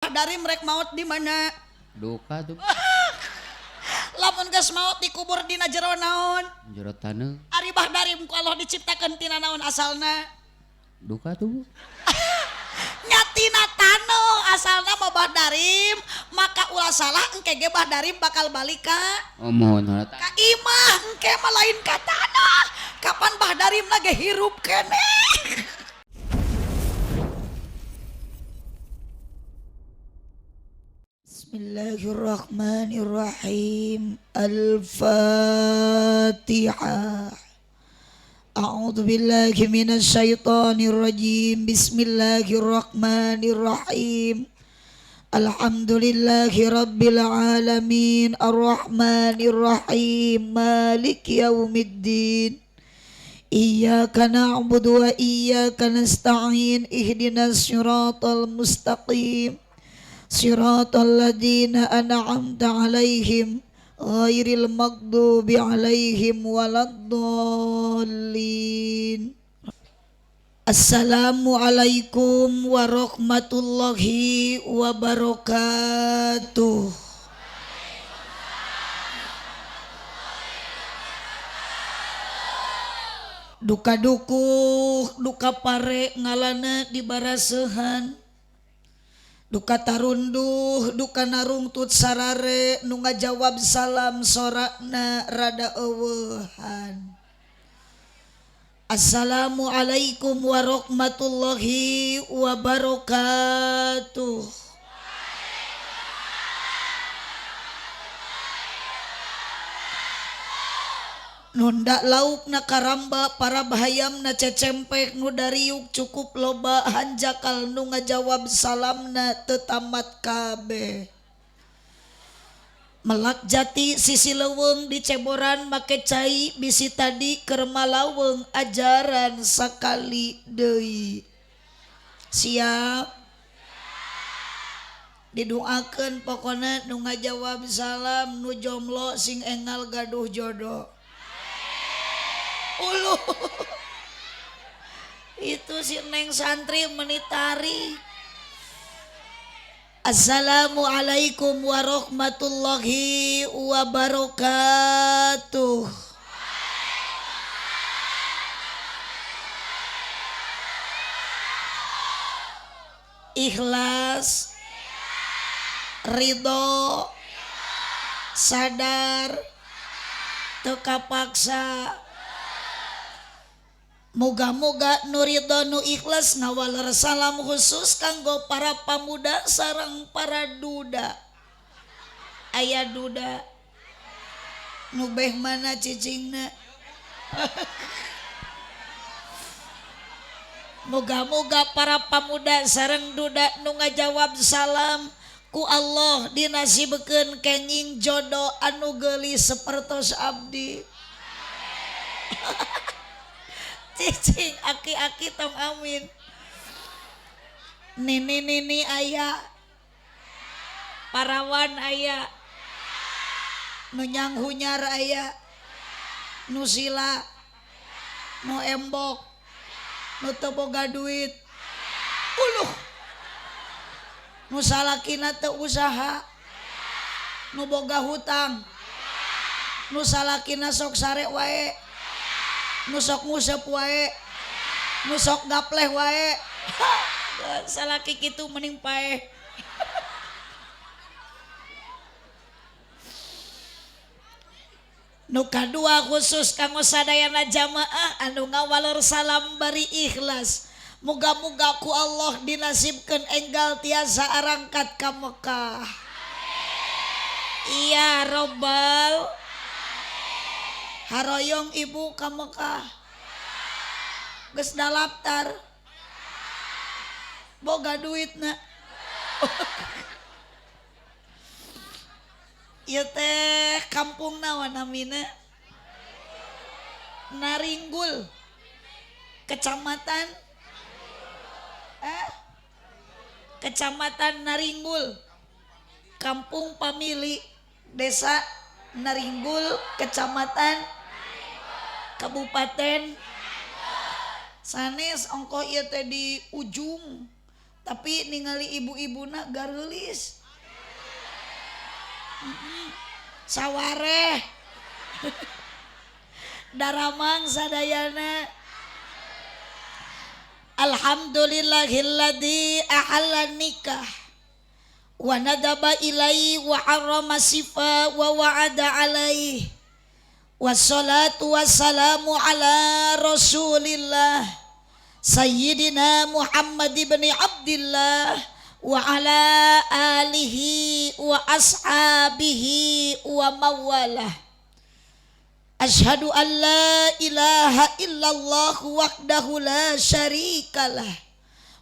Dari mereka maut di mana? Duka tuh. Lamun geus maut dikubur dina jero naon? Jero taneuh. Ari bah darim ku Allah diciptakeun tina naon asalna? Duka tuh. Nyatina taneuh asalna mah bah darim, maka ulah salah engke ge bah darim bakal balik ka Oh, mohon ka imah engke mah lain ka tanah. Kapan bah darim lagi hirup keneh? Bismillahirrahmanirrahim. Al-Fatihah. A'udzu billahi minasyaitonir rajim. Bismillahirrahmanirrahim. Alhamdulillahi rabbil alamin. Arrahmanir rahim. Maliki yaumiddin. Iyyaka na'budu wa iyyaka nasta'in. Ihdinas siratal mustaqim. Siratal ladzina an'amta 'alaihim ghairil maghdubi 'alaihim waladdallin. Assalamualaikum warahmatullahi wabarakatuh. Duka dukuh, duka pare ngalana di barasehan. Duka tarunduh, duka narungtut sarare nu ngajawab salam sorakna rada eueuhan. Assalamualaikum warahmatullahi wabarakatuh. Nunda lauk na karamba para bahayam na cecempek nu dariuk cukup loba hanjakal nu ngajawab salamna tetamat kabeh. Melak jati sisi leuweung di ceboran make cai bisi tadi keur malaweng ajaran sakali deui. Siap didoakeun pokona nu ngajawab salam nu jomblo sing engal gaduh jodoh. Uluh. Itu si neng santri menitari. Assalamualaikum warahmatullahi wabarakatuh. Ikhlas, ridho, sadar, teu kapaksa. Moga-moga nu ridho nu ikhlas ngawaler salam khusus kanggo para pamuda sareng para duda. Aya duda nu beh mana cicingna. Moga-moga para pamuda sareng duda nu ngajawab salam ku Allah dinasibkeun kenging jodoh anu geulis sapertos abdi. Cicing aki-aki tong amin. Nini-nini aya, parawan aya, nu nyanghunyar aya, nu sila, nu embok, nu teu boga duit. Uluh. Nu salakina teu usaha, nu boga hutang, nu salakina sok sare wae, nu sok nguseup wae, nu sok gapleh wae. Salaki kitu mending paeh. Nu kadua khusus kanggo sadayana jamaah anu ngawalor salam bari ikhlas. Muga-muga ku Allah dinasibkeun enggal tiasa arangkat ka Mekah. Iya robbal. Haroyong ibu ka Mekah. Geus dalaptar. Boga duitna. Ieu teh kampung naon namina? Naringgul. Kecamatan Kecamatan Naringgul. Kampung Pamili, Desa Naringgul, Kecamatan Kabupaten sanes ongkoh ieu teh di ujung. Tapi ningali ibu-ibuna gareulis. Sawareh. Daramang sadayana. Alhamdulillahilladzi ahalla nikah wa nadaba ilaihi wa harrama sifa wa wa'ada alaihi. Wassalatu wassalamu ala rasulillah Sayyidina Muhammad ibn Abdillah wa ala alihi wa ashabihi wa mawalah. Ashhadu an la ilaha illallah wahdahu la syarikalah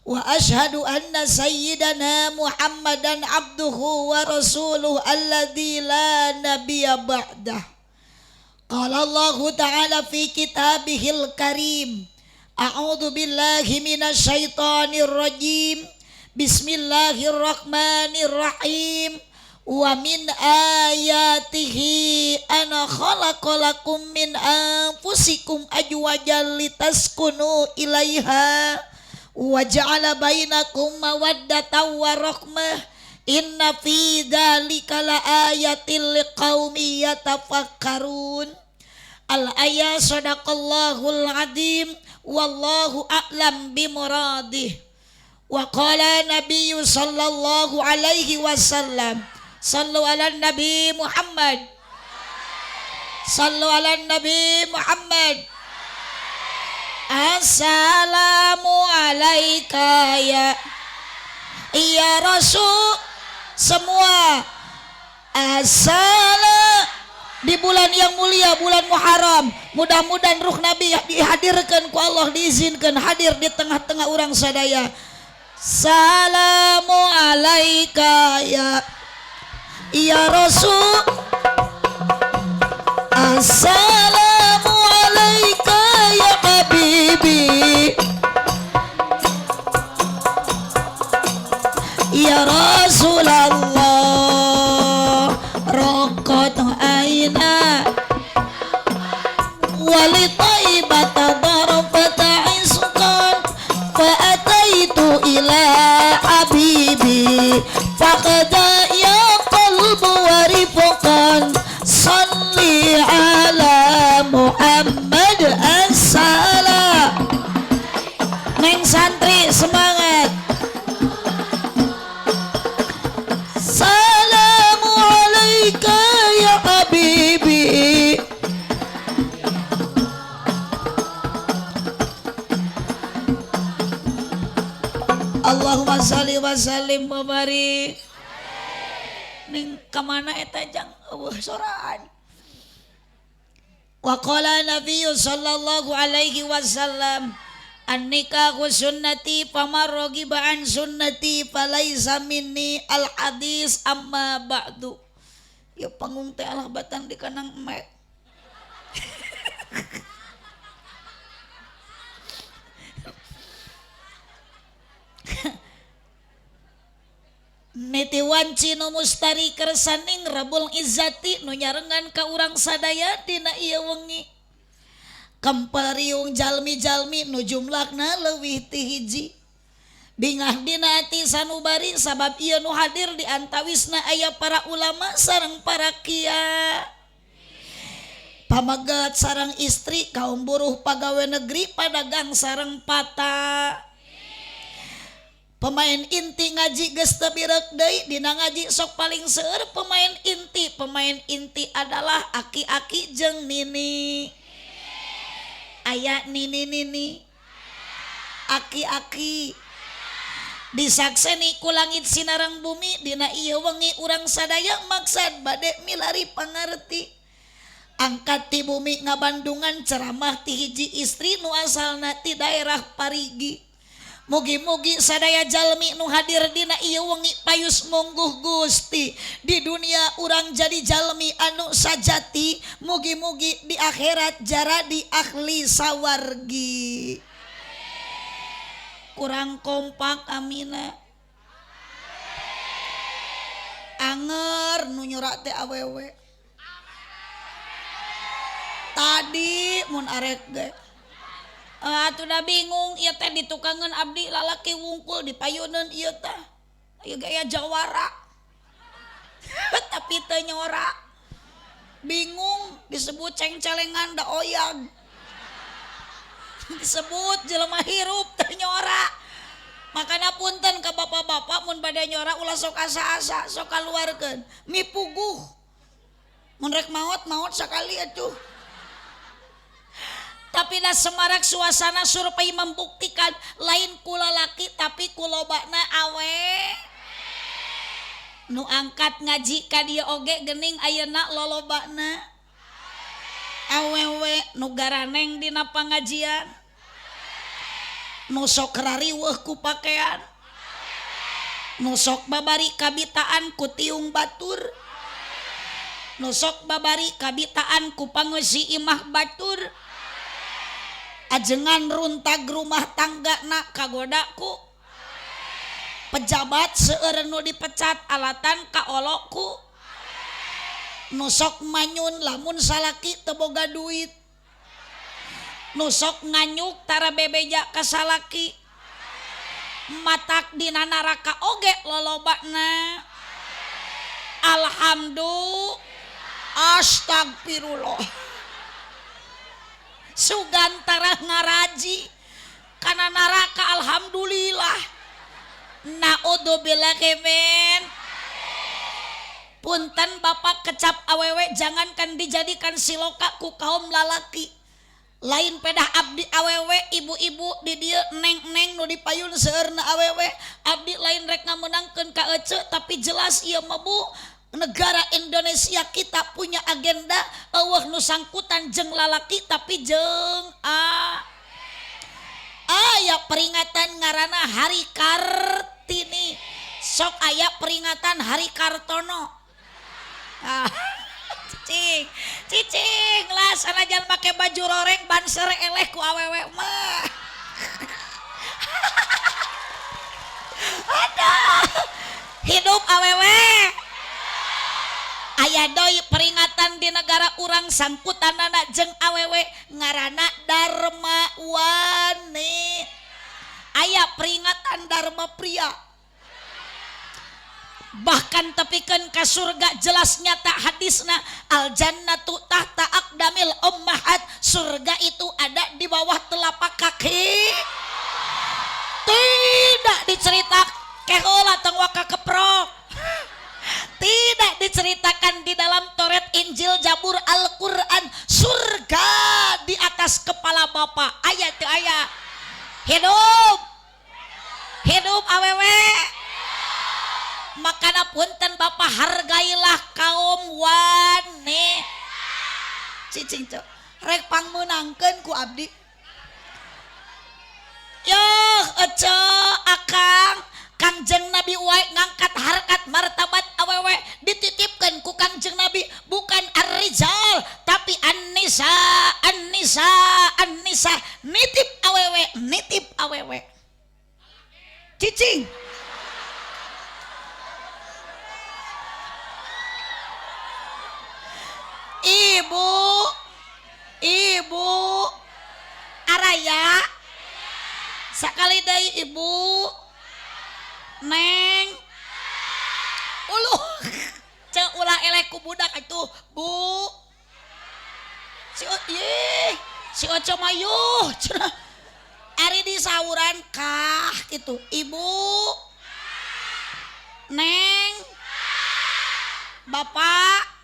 wa ashhadu anna sayyidana Muhammadan abduhu wa rasuluhu alladzi la nabiyya ba'dah. Qala Allahu ta'ala fi kitabihil karim, a'udzu billahi minasyaitonir rajim, bismillahirrahmanirrahim. Wa min ayatihi ana khalaqalakum min anfusikum ajwajan litaskunu ilaiha wa ja'ala bainakum mawaddatan wa rahmah, inna fi dzalika laayatil liqaumin yatafakkarun. Al ayat sadaqallahul azim, wallahu a'lam bimuradih. Wa qala nabiyyu sallallahu alaihi wasallam, sallu ala nabi Muhammad, sallu ala nabi Muhammad. Assalamu alaika ya Rasul. Semua assalam di bulan yang mulia, bulan Muharram. Mudah-mudahan ruh Nabi dihadirkan ku Allah, diizinkan hadir di tengah-tengah orang sadaya. Salamu alaika ya Rasul. Assalamu alaika ya habibi ya Rasulullah. Raqat aina wali taibata darfata isqan fa ataitu ila habibi faqada ya qalbu warifqan salli ala Muhammad. Assalam. Neng santri semangat. Salamu alaika ya habibi. Allahumma sholli wa sallim wa barik. Ning kamana eta jang eueuh soraan. Wa qala nabiyyu sallallahu alaihi wasallam, an-nikahu sunnati faman raghiba an sunnati falaisa minni. Al hadis amma ba'du. Ya panggung teh alah batang di kanang emek. Niti wanci nu mustari kersaning Rabul Izzati nu nyarengan ka urang sadaya dina ieu wengi. Kempel riung jalmi-jalmi nu jumlahna leuwih ti hiji. Bingah dina ati sanubari sabab ieu nu hadir di antawisna aya para ulama sareng para kiai. Pamagat sareng istri, kaum buruh pagawe negeri, padagang sareng pata. Pemain inti ngaji geus teu birek deui, dina ngaji sok paling seueur pemain inti. Pemain inti adalah aki-aki jeung nini. Aya nini-nini, aki-aki. Disakseni ku langit sinarang bumi dina ieu wengi urang sadaya maksad bade milari pangarti. Angkat ti bumi ngabandungan ceramah ti hiji istri nu asalna ti daerah Parigi. Mugi-mugi sadaya jalmi nu hadir dina ieu wengi payus mungguh Gusti. Di dunia urang jadi jalmi anu sajati, mugi-mugi di akhirat jaradi ahli sawargi. Kurang kompak amina. Anger nu nyorak teh awewe. Tadi mun arek ge. Atuh da bingung ieu teh ditukangeun abdi lalaki wungkul dipayuneun ieu teh. Ieu gaya jawara. Tapi teu nyora. Bingung disebut cengcelengan da oyag. Disebut jelema hirup teu nyora. Makana punten ka bapak-bapak mun bade nyora ulah sok asa-asa, sok kaluarkeun. Mipuguh. Mun rek maot, maot sakali atuh. Tapi dah semarak suasana survei membuktikan lain ku lalaki tapi ku lobana awe. Nu angkat ngaji ka dieu oge geuning ayeuna lolobana awewe nu garaneng dina pangajian. Nu sok rariweuh ku pakean. Nu sok babari kabitaan ku tiung batur. Nu sok babari kabitaan ku pangeusi imah batur. Ajengan runtag rumah tangga nak kagodaku. Pejabat seueur nu dipecat alatan kaolokku. Nu sok manyun lamun salaki teu boga duit. Nu sok nganyuk tara bebeja ka salaki. Matak dina neraka oge lolobana. Alhamdulillah, astagfirullah. Sugantara ngaraji kana neraka alhamdulillah. Naudzubillah min. Punten bapak kecap awewe jangankan dijadikan siloka ku kaum lalaki. Lain pedah abdi awewe ibu-ibu di dieu neng-neng nu dipayun seueurna awewe. Abdi lain rek ngamenangkeun ka ece tapi jelas ieu mah Bu. Negara Indonesia kita punya agenda eueuh nu sangkutan jeung lalaki tapi jeung a. Aya peringatan ngaranna Hari Kartini. Sok aya peringatan Hari Kartono. Ah, cicing, cicing lah sanajan make baju roreng banser eleh ku awewe mah. Aduh, hidup awewe. Aya deui peringatan di negara urang sangkutanana jeung awewe ngaranna Dharma Wani. Aya peringatan Dharma Pria. Bahkan tepikeun ka surga jelas nyata hadisna al jannatu tahta aqdamil ummahat, surga itu ada di bawah telapak kaki. Tidak diceritakan keheula tong waka keprok. Tidak diceritakan di dalam Taurat, Injil, Zabur, Al-Quran surga di atas kepala bapak. Aya teu aya? Hidup. Hidup awewe. Makana punten bapak hargailah kaum wani. Cicing cok. Rek pangmeunangkeun ku abdi. Yoh ece akang Kangjeng Nabi wae ngangkat harkat martabat awewe dititipkeun ku Kangjeng Nabi bukan ar-rijal tapi an-nisa, an-nisa, an-nisa, nitip awewe, nitip awewe. Cicing. Ibu, ibu, araya, sakali deui ibu, neng, uluh, ceu ulah eleh ku budak atuh, bu, si ih, si Oco mayuh, cenah, ari disauran kah gitu, ibu, neng, bapak.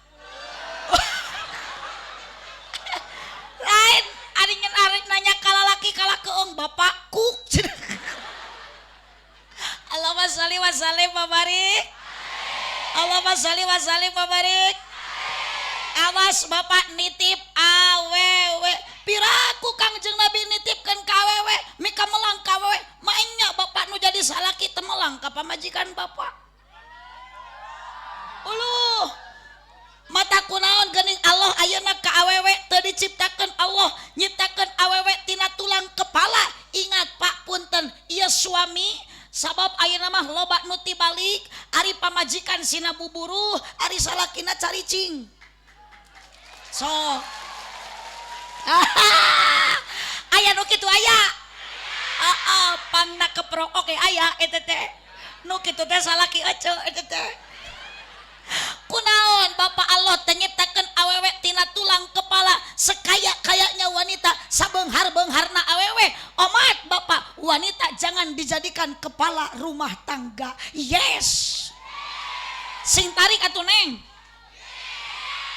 Lain ari nanya kalalaki kalah keung bapak kuk. Allahumma sholli wa sallim wa barik. Allahumma sholli wa sallim wa barik. Awas bapak nitip awewe. Piraku Kangjeng Nabi nitipkeun ka awewe, mika melang ka awewe. Maenya bapak nu jadi salaki teu melang ka pamajikan bapak. Uluh. Mata kunaon geuning Allah ayeuna ka awewe teu diciptakeun Allah, nyiptakeun awewe tina tulang kepala. Ingat Pak punten, ieu suami sabab ayeuna mah loba nu tibalik, ari pamajikan sina buburuh, ari salakina caricing. So. Aya nu kitu aya. Heeh, pangna keprok oke aya eta teh. Nu kitu teh salaki ece eta teh. Kunaon Bapak Allah teh nyiptakeun awewe tina tulang kepala sekaya-kayanya wanita sabeunghar-beungharna awewe. Omat Bapak, wanita jangan dijadikan kepala rumah tangga. Yes. Sing tarik atuh Neng.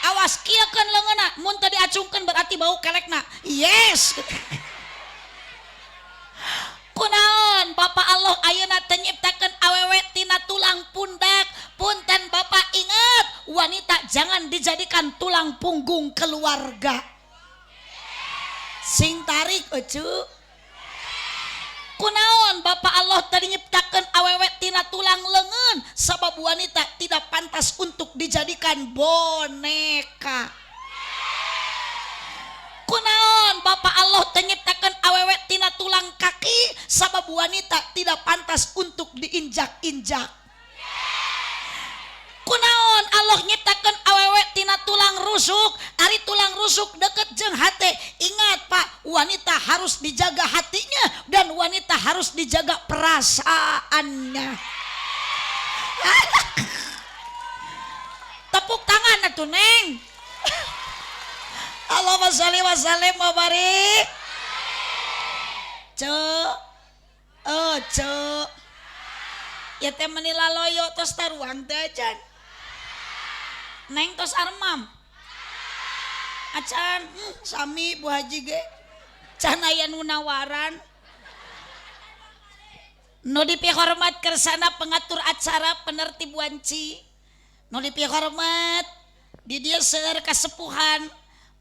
Awas kieukeun leungeunna, mun teu diacungkeun berarti bau kelekna. Yes. Kunaon Bapak Allah ayeuna teh nyiptakeun awewe tina tulang pundak. Punten Bapak ingat, wanita jangan dijadikan tulang punggung keluarga. Sing tarik ece. Kunaon Bapak Allah tadi nyiptakeun awewe tina tulang leungeun, sabab wanita tidak pantas untuk dijadikan boneka. Kunaon Bapak Allah teh nyiptakeun awewe tina tulang kaki, sabab wanita tidak pantas untuk diinjak-injak. Kunaon Allah nyiptakeun awewe tina tulang rusuk, ari tulang rusuk deket jeung hate. Ingat Pak, wanita harus dijaga hatinya dan wanita harus dijaga perasaannya. Tepuk tangan atuh Neng. Allahumma sholli wa sallim wa barik. Ce, ce, ya teh meni laloyo tos taruang teh acan. Neng tos armam. Acan, sami Bu Haji ge. Can aya nu nawaran. Nu dipihormat kersana pengatur acara penertib wanci. Nu dipihormat di dieu seueur kasepuhan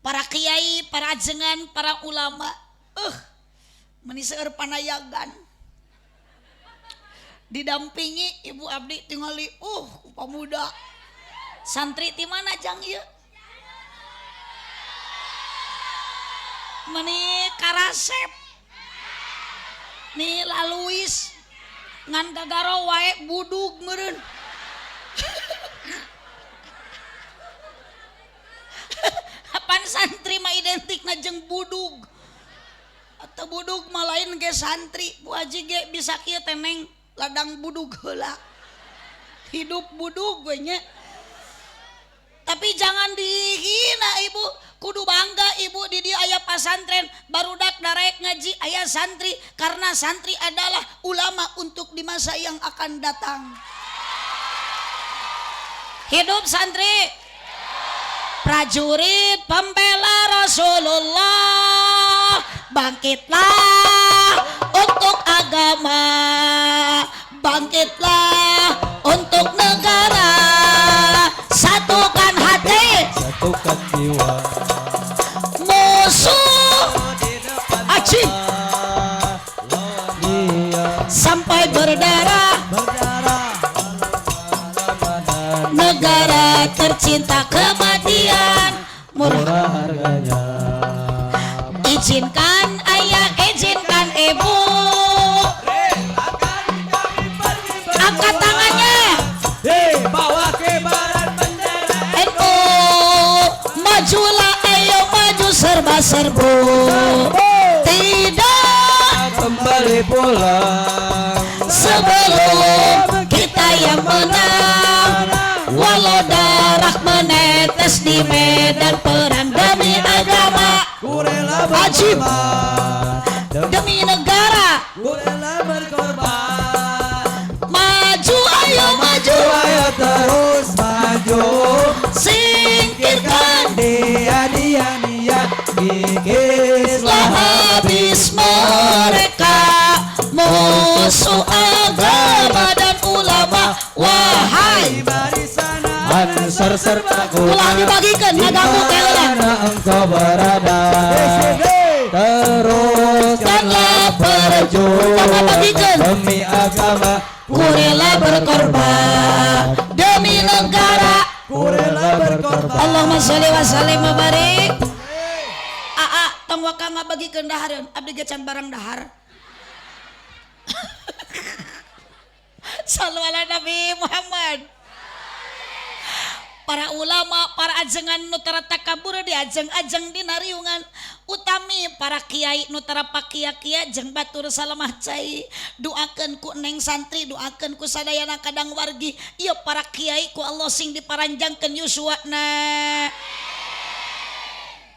para kiai, para ajengan, para ulama. Meni seueur panayagan. Didampingi Ibu Abdi tingali, pemuda. Santri ti mana jang ieu? Meni karasep. Ni laluis ngan gagaro wae budug meureun. Apan santri mah identikna jeung budug. Atau budug mah lain ge santri. Bu Haji ge bisa kieu teh Neng, ladang budug heula. Hidup budug we nya. Tapi jangan dihina ibu, kudu bangga ibu di dia aya pasantren, barudak darek ngaji aya santri, karena santri adalah ulama untuk di masa yang akan datang. Hidup santri, prajurit pembela Rasulullah, bangkitlah untuk agama, bangkitlah untuk negara, satukan hati, satukan jiwa, musuh acing sampai berdarah, negara tercinta kematian murah harganya. Izinkan ayah, izinkan ibu, angkat tangannya. Bawa kibaran bendera NU, majulah ayo maju serba serbu, tidak kembali pulang sebelum kita yang menang, walau darah menetes di medan perang demi agama, ku rela wajib berkorban demi negara, ku rela berkorban, maju ayo maju, ayo terus maju, singkirkan dia dia dia kikislah habis mereka, musuh agama dan ulama. Wahai Ansor serta ulah dibagikan ngaganggu teh ulah. Engkau berada, teruskanlah berjuang demi agama, ku rela berkorban demi negara, ku rela berkorban. Allahumma sholli wa sallim wa barik. Aa tong waka ngabagikeun dahareun, abdi ge can barang dahar. Sallu ala Nabi Muhammad. Para ulama, para ajengan nu tara takabur diajeng-ajeng dina riungan, utami para kiai nu tara pakia-kia jeung batur salemah cai. Doakeun ku neng santri, doakeun ku sadayana kadang wargi. Ieu para kiai ku Allah sing diparanjangkeun yuswana.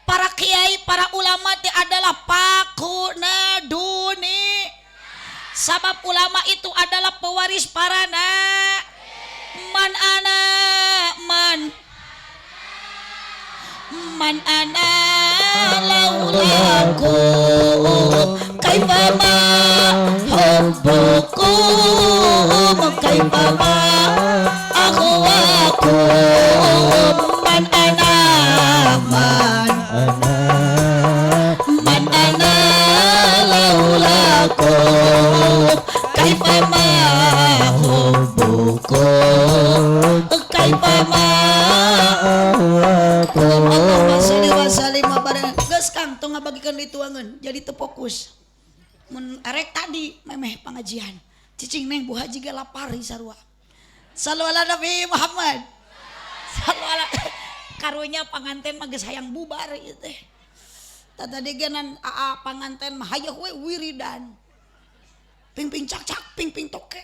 Para kiai, para ulama teh adalah pakuna duni. Sabab ulama itu adalah pewaris para na. Man ana man man ana laulakum kaifa ma hubbukum kaifa ma akhwakum man ana man ana man ana laulakum kaifa ma hubbukum kaifa ma Allahumma sholli wa sallim wa barik. Geus Kang, tong ngabagikeun dituangeun, jadi teu fokus. Mun erek tadi memeh pangajian. Cicing neng Bu Haji ge lapar sarua. Sallu ala Nabi Muhammad. Sallu ala karunya panganten mah geus hayang bubar ieu teh. Tadi ge nan aa panganten mah hayeuh we wiridan. Ping-ping cak-cak, ping-ping toke.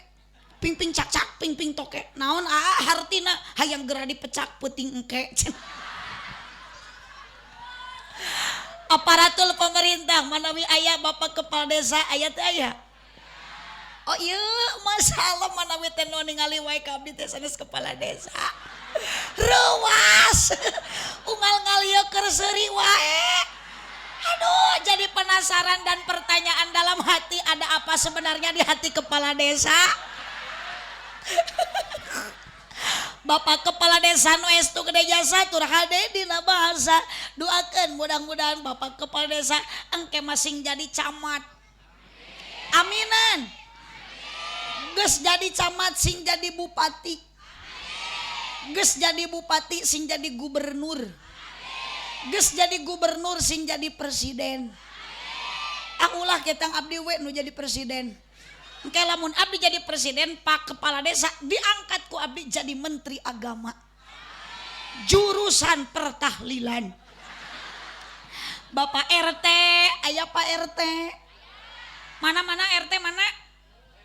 Ping-ping cak-cak, ping-ping toke. Naon aa hartina hayang geura dipecak peuting engke. Aparatur pemerintah manawi aya bapak kepala desa aya teh aya. Oh iya, masalah manawi teh nu ningali wae ka abdi teh sanes kepala desa. Reuwas. Unggal ngalieu keur seuri wae. Aduh, jadi penasaran dan pertanyaan dalam hati, ada apa sebenarnya di hati kepala desa? Bapak kepala desa nu estu gede jasa tur hade dina bahasa. Doakeun mudah-mudahan bapak kepala desa engke masing jadi camat. Aminan. Geus jadi camat sing jadi bupati. Geus jadi bupati sing jadi gubernur. Geus jadi gubernur sing jadi presiden. Ah ulah ketang abdi we nu jadi presiden. Engke lamun abdi jadi presiden, pak kepala desa diangkat ku abdi jadi menteri agama. Jurusan pertahlilan. Bapak RT, aya Pak RT. Mana-mana RT mana?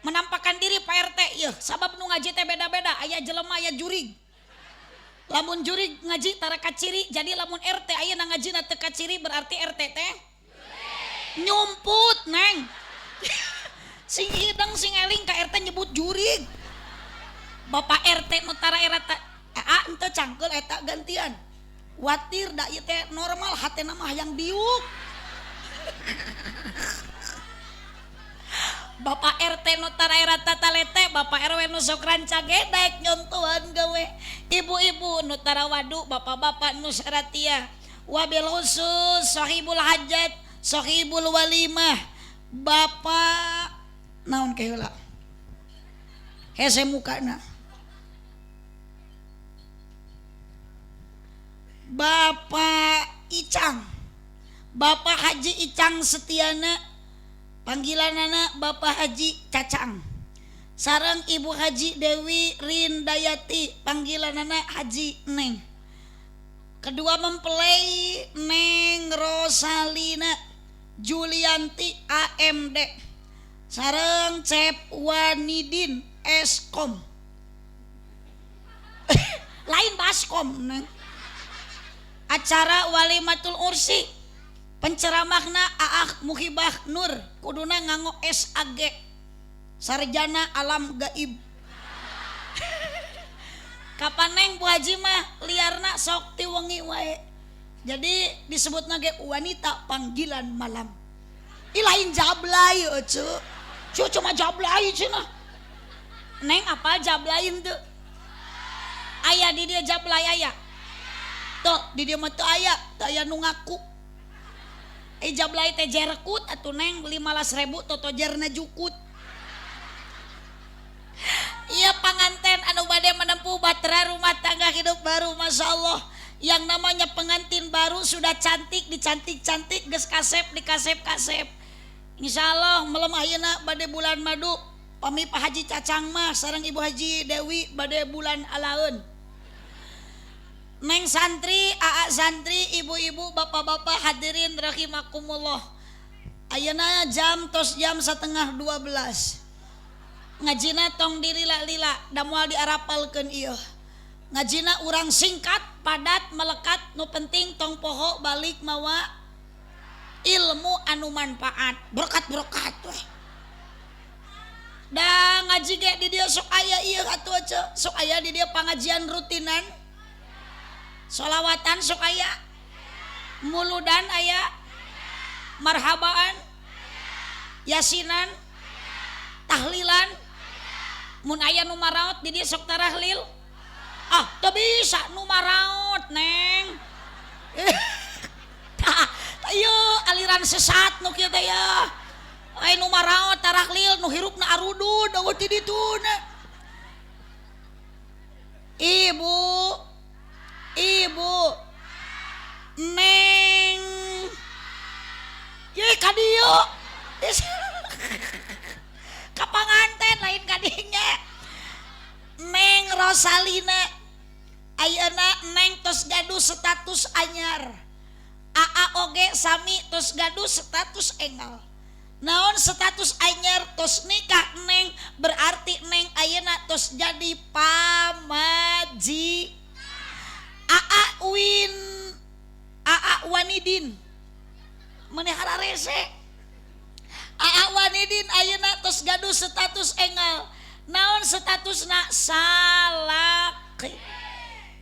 Menampakkan diri Pak RT. Yeuh, sabab nu ngaji teh beda-beda, aya jelema aya jurig. Lamun jurig ngaji tara kaciri, jadi lamun RT ayeuna ngajina teu kaciri berarti RT teh nyumput, Neng. Sing hidang sing eling ka RT nyebut jurig. Bapak RT nu tara era ta henteu cangkeul eta gantian. Watir da ieu teh normal hatena mah hayang diuk. Bapak RT nu tara era tatalete, Bapak RW nu sok rancage daek nyontohan gawe. Ibu-ibu nu tara wadu, bapak-bapak nu saratia. Wabil khusus sahibul hajat, sahibul walimah, Bapak naon ke heula hese mukana Bapak Icang, Bapak Haji Icang Setiana, panggilanana Bapak Haji Cacang, sareng Ibu Haji Dewi Rindayati, panggilanana Haji Neng. Kedua mempelai Neng Rosalina Julianti AMD, sareng Cep Wanidin Eskom. Lain baskom Neng. Acara walimatul ursi, penceramahna Aak Muhibah Nur, kuduna nganggo SAG, sarjana alam gaib. Kapan Neng Bu Haji mah liarna sok ti wengi wae. Jadi disebutna ge wanita panggilan malam. Ih lain jablay euceu. Cu cuma jablay cenah. Neng apa jablain tuh? Aya di dia jablay aya. Tuh di dia mah teu aya, teu aya nu ngaku. Jablay teh jerkut atuh Neng 15.000 totojerna jukut. Iya panganten anu bade menempuh bahtera rumah tangga hidup baru, Masya Allah. Yang namanya pengantin baru sudah cantik, dicantik-cantik, geus kasep, dikasep-kasep. Insya Allah melem ayeuna bade bulan madu. Pami Pak Haji Cacang mah sareng Ibu Haji Dewi bade bulan alaeun. Neng santri, aa santri, ibu-ibu, bapak-bapak hadirin rahimakumullah. Ayeuna jam tos jam 11:30. Ngajina tong dilila-lila, da moal diarapalkeun ieu. Ngajina urang singkat, padat, melekat, nu penting tong poho balik mawa ilmu anu manfaat, berkat-berkat weh. Da ngaji ge di dieu sok aya ieu atuh ceu, sok aya di dieu pangajian rutinan. Solawatan sok aya, muludan aya, marhabaan, yasinan, tahlilan. Mun aya nu maraot di dieu sok tarahlil. Ah, teu bisa nu maraot, Neng. Tah, ieu aliran sesat nu kieu teh ya. Ai nu maraot tarahlil nu hirupna arudud eueuh ti dituna. Ibu, ibu, Neng. Ye ka dieu. Ka panganten lain ka dinya. Neng Rosalina ayeuna Neng tos gaduh status anyar. Aa oge sami tos gaduh status enggal. Naon status anyar tos nikah Neng berarti Neng ayeuna tos jadi pamaji. Aa Win, Aa Wanidin maneh hararese. Aa Wanidin ayeuna tos gaduh status enggal. Naon statusna? Salaki.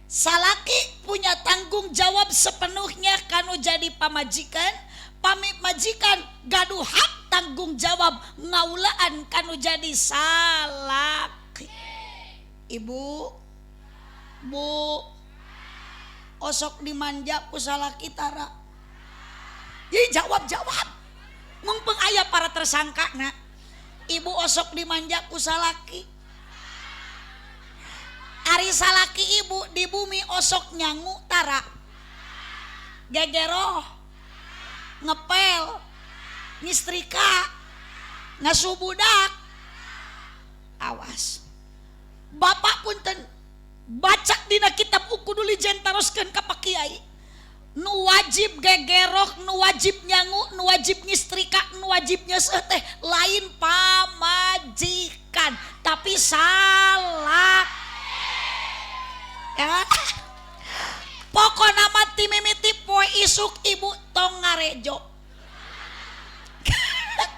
Salaki punya tanggung jawab sepenuhnya kanu jadi pamajikan. Pamajikan gaduh hak tanggung jawab ngaulaan kanu jadi salaki. Ibu, bu, osok dimanja ku salaki tara. Jadi jawab-jawab. Mumpung aya para tersangka na. Ibu osok dimanja ku salaki. Ari salaki ibu di bumi osok nyangu tara. Gegeroh, ngepel, ngistrika, ngasuh budak. Awas. Bapak punten baca dina kitab Uqudul Lijen taroskeun ka Pak Kiai. Nu wajib gegeroh, nu wajib nyangu, nu wajib ngistrika, nu wajib nyeuseuh teh lain pamajikan, tapi salak. Ya. Pokona mah ti mimiti poe isuk ibu tong ngarejo.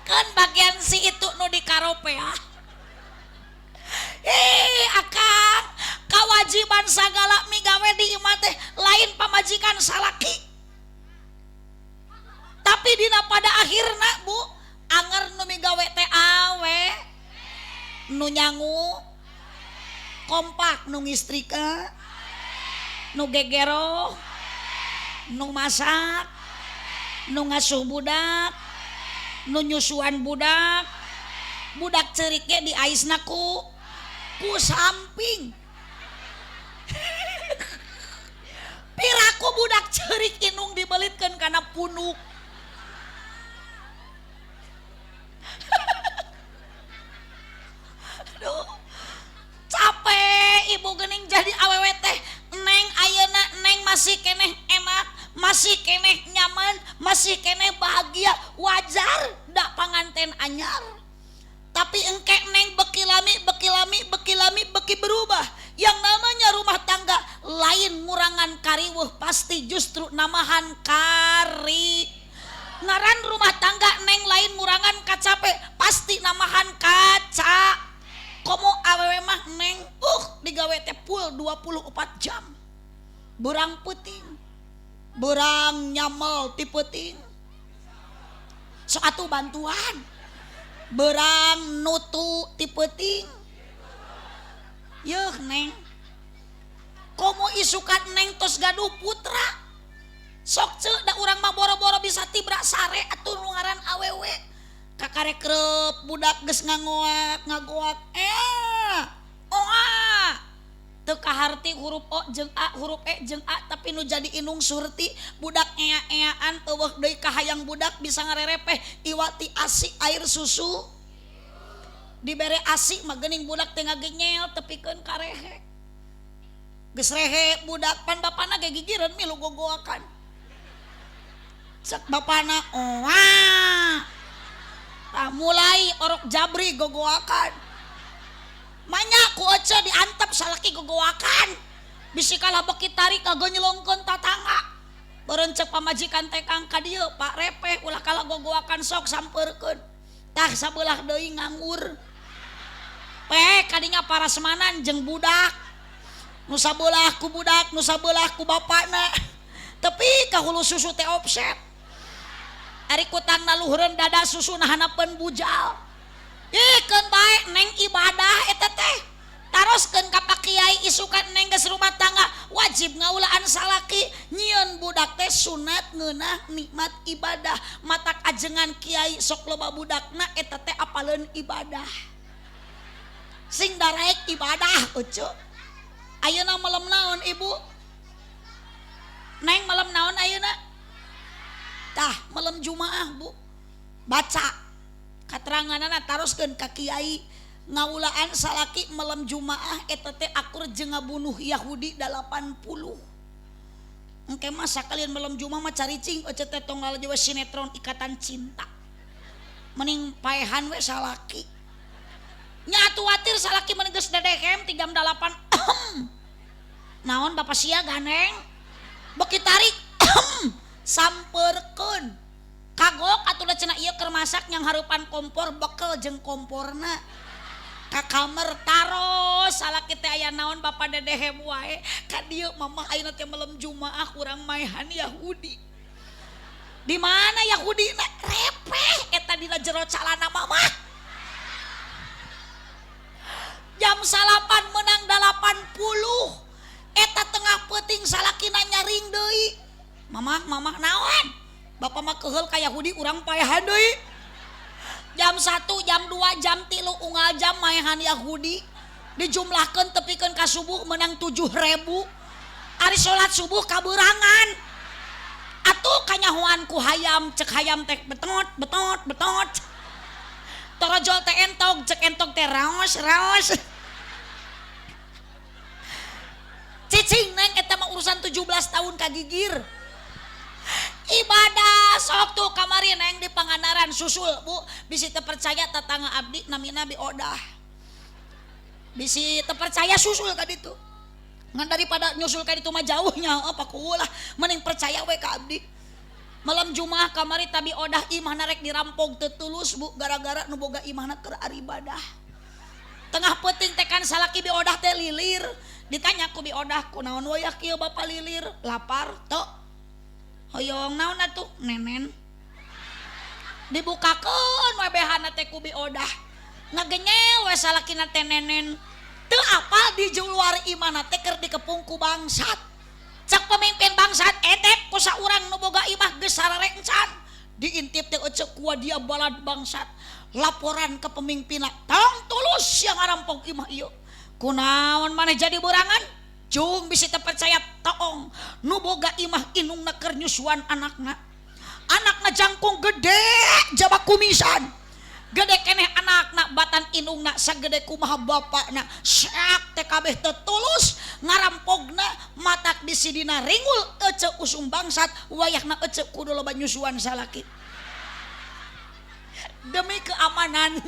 Kan bagian si itu nu dikarope ya. Akang kewajiban sagala migawe di imah teh lain pamajikan salaki. Tapi dina pada akhirna bu, anger nu migawe teh awe, nu nyangu, kompak nu ngistrika, nu gegero, nu masak, nu ngasuh budak, nu nyusuan budak, budak ceurik ge diaisna ku samping. Piraku budak ceurik inung dibelitkeun kana punuk. Aduh, capek ibu geuning jadi awewe teh. Neng ayeuna neng masih keneh enak, masih keneh nyaman, masih keneh bahagia, wajar dak panganten anyar. Tapi engke neng beki lami, beki lami, beki lami, beki berubah. Yang namanya rumah tangga lain ngurangan kariweuh, pasti justru namahan kari. Ngaran rumah tangga neng lain ngurangan kacape, pasti namahan kaca. Komo awewe mah neng, digawe teh full 24 jam. Berang peuting, berang nyamel ti peuting. Sok atuh bantuan. Berang nutu ti peuting. Yeuh neng. Komo isukan neng tos gaduh putra. Sok ceu da urang mah boro-boro bisa tibra sare atuh nu ngaran awewe. Kakare krep budak geus ngangoak, ngagoak. Oa. Teu kaharti huruf O jeung A, huruf E jeung A, tapi nu jadi inung surti budak ea-eaan eueuh deui kahayang budak bisa ngarerepeh iwati asi air susu. Dibere asi mah geuning budak teh ngagenyel tepikeun ka rehe. Geus rehe budak pan bapana ge gigireun milu gogoakan. Cek bapana oa. Tah mulai orok jabri gogoakan. Manya ku ece diantep salaki gogoakan. Bisi kalah beki tarik kagonyelongkeun tatangga. Beureun cek pamajikan teh kang ka dieu Pak repeh ulah kalah gogoakan sok sampeurkeun. Tah sabelah deui nganggur. Peh kadinya parasmanan jeung budak. Nu sabelah ku budak, nu sabelah ku bapana. Tapi ka hulu susu teh offset. Ari kutangna luhureun dada susu hanapeun bujal. Ih keun bae neng ibadah eta teh. Taroskeun ka Pak Kiai isukan neng geus rumah tangga wajib ngaulaan salaki nyieun budak teh sunat ngeunah nikmat ibadah. Matak ajengan kiai sok loba budakna eta teh apaleun ibadah. Sing daraek ibadah euceu. Ayeuna melem naon ibu? Neng melem naon ayeuna? Tah melem Jumaah bu. Baca kateranganana taroskeun ka kiai. Ngaulaan salaki melem Jumaah eta teh akur jeung ngabunuh Yahudi 80. Engke mah sakalian melem Jumaah mah caricing ece teh tonggal we sinetron Ikatan Cinta. Mending paehan we salaki. Nya atuh watir salaki mending geus dedehem ti jam 8. Naon bapak sia ganeng? Beki tarik sampeurkeun. Kagok atuh da cenah ieu keur masak nyang hareupan kompor bekel jeung komporna. Ka kamar taros salaki teh aya naon bapa dedehem wae ka dieu mamah ayeuna teh melem Jumaah urang maehan Yahudi. Di mana Yahudi na repeh eta dina jero calana mamah. Jam 9 menang 80 eta tengah peuting salakina nyaring deui. Mamah mamah naon? Bapa mah keheul ka Yahudi urang paehan deui. Jam 1, jam 2, jam 3 unggal jam maehan Yahudi dijumlahkeun tepikeun ka subuh menang 7.000. Ari salat subuh kaberangan. Atuh kanyahoan ku hayam cek hayam teh betot betot betot. Torojol teh entog cek entog teh raos raos. Cicing neng eta mah urusan 17 tahun kagigir. Ibadah sok tuh kamari neng di Pangandaran susul bu bisi teu percaya tetangga abdi namina bi odah. Bisi teu percaya susul ka ditu. Ngan daripada nyusul ka ditu mah jauhnya apa kulah mending percaya we ka abdi. Malam Jumaah kamari tabi odah imahna rek dirampok teu tulus bu gara-gara nu boga imahna keur ibadah. Tengah peuting teh kan salaki bi odah teh lilir. Ditanya ku bi odah kunaon wayah kieu bapa lilir lapar teu. Hoyong naon atuh nenen. Dibukakeun we behana teh ku bi odah. Ngagenyel we salakina teh nenen. Teu apal di luar imahna teh keur dikepung ku bangsat. Cek pemimpin bangsat etep ku saurang nu boga imah geus sararengcan. Diintip teh ece ku dia balad bangsat. Laporan ke pemimpinna tong tulus yang ngarampok imah ieu. Kunaon maneh jadi burangan? Jung bisi teu percaya toong nu boga imah inungna keur nyusuan anakna. Anakna jangkung gede jaba kumisan. Gede keneh anakna batan inungna sagede kumaha bapakna. Seak teh kabeh teu tulus ngarampogna matak bisi dina ringul ece usum bangsat wayahna ece kudu loba nyusuan salaki. Demi keamanan.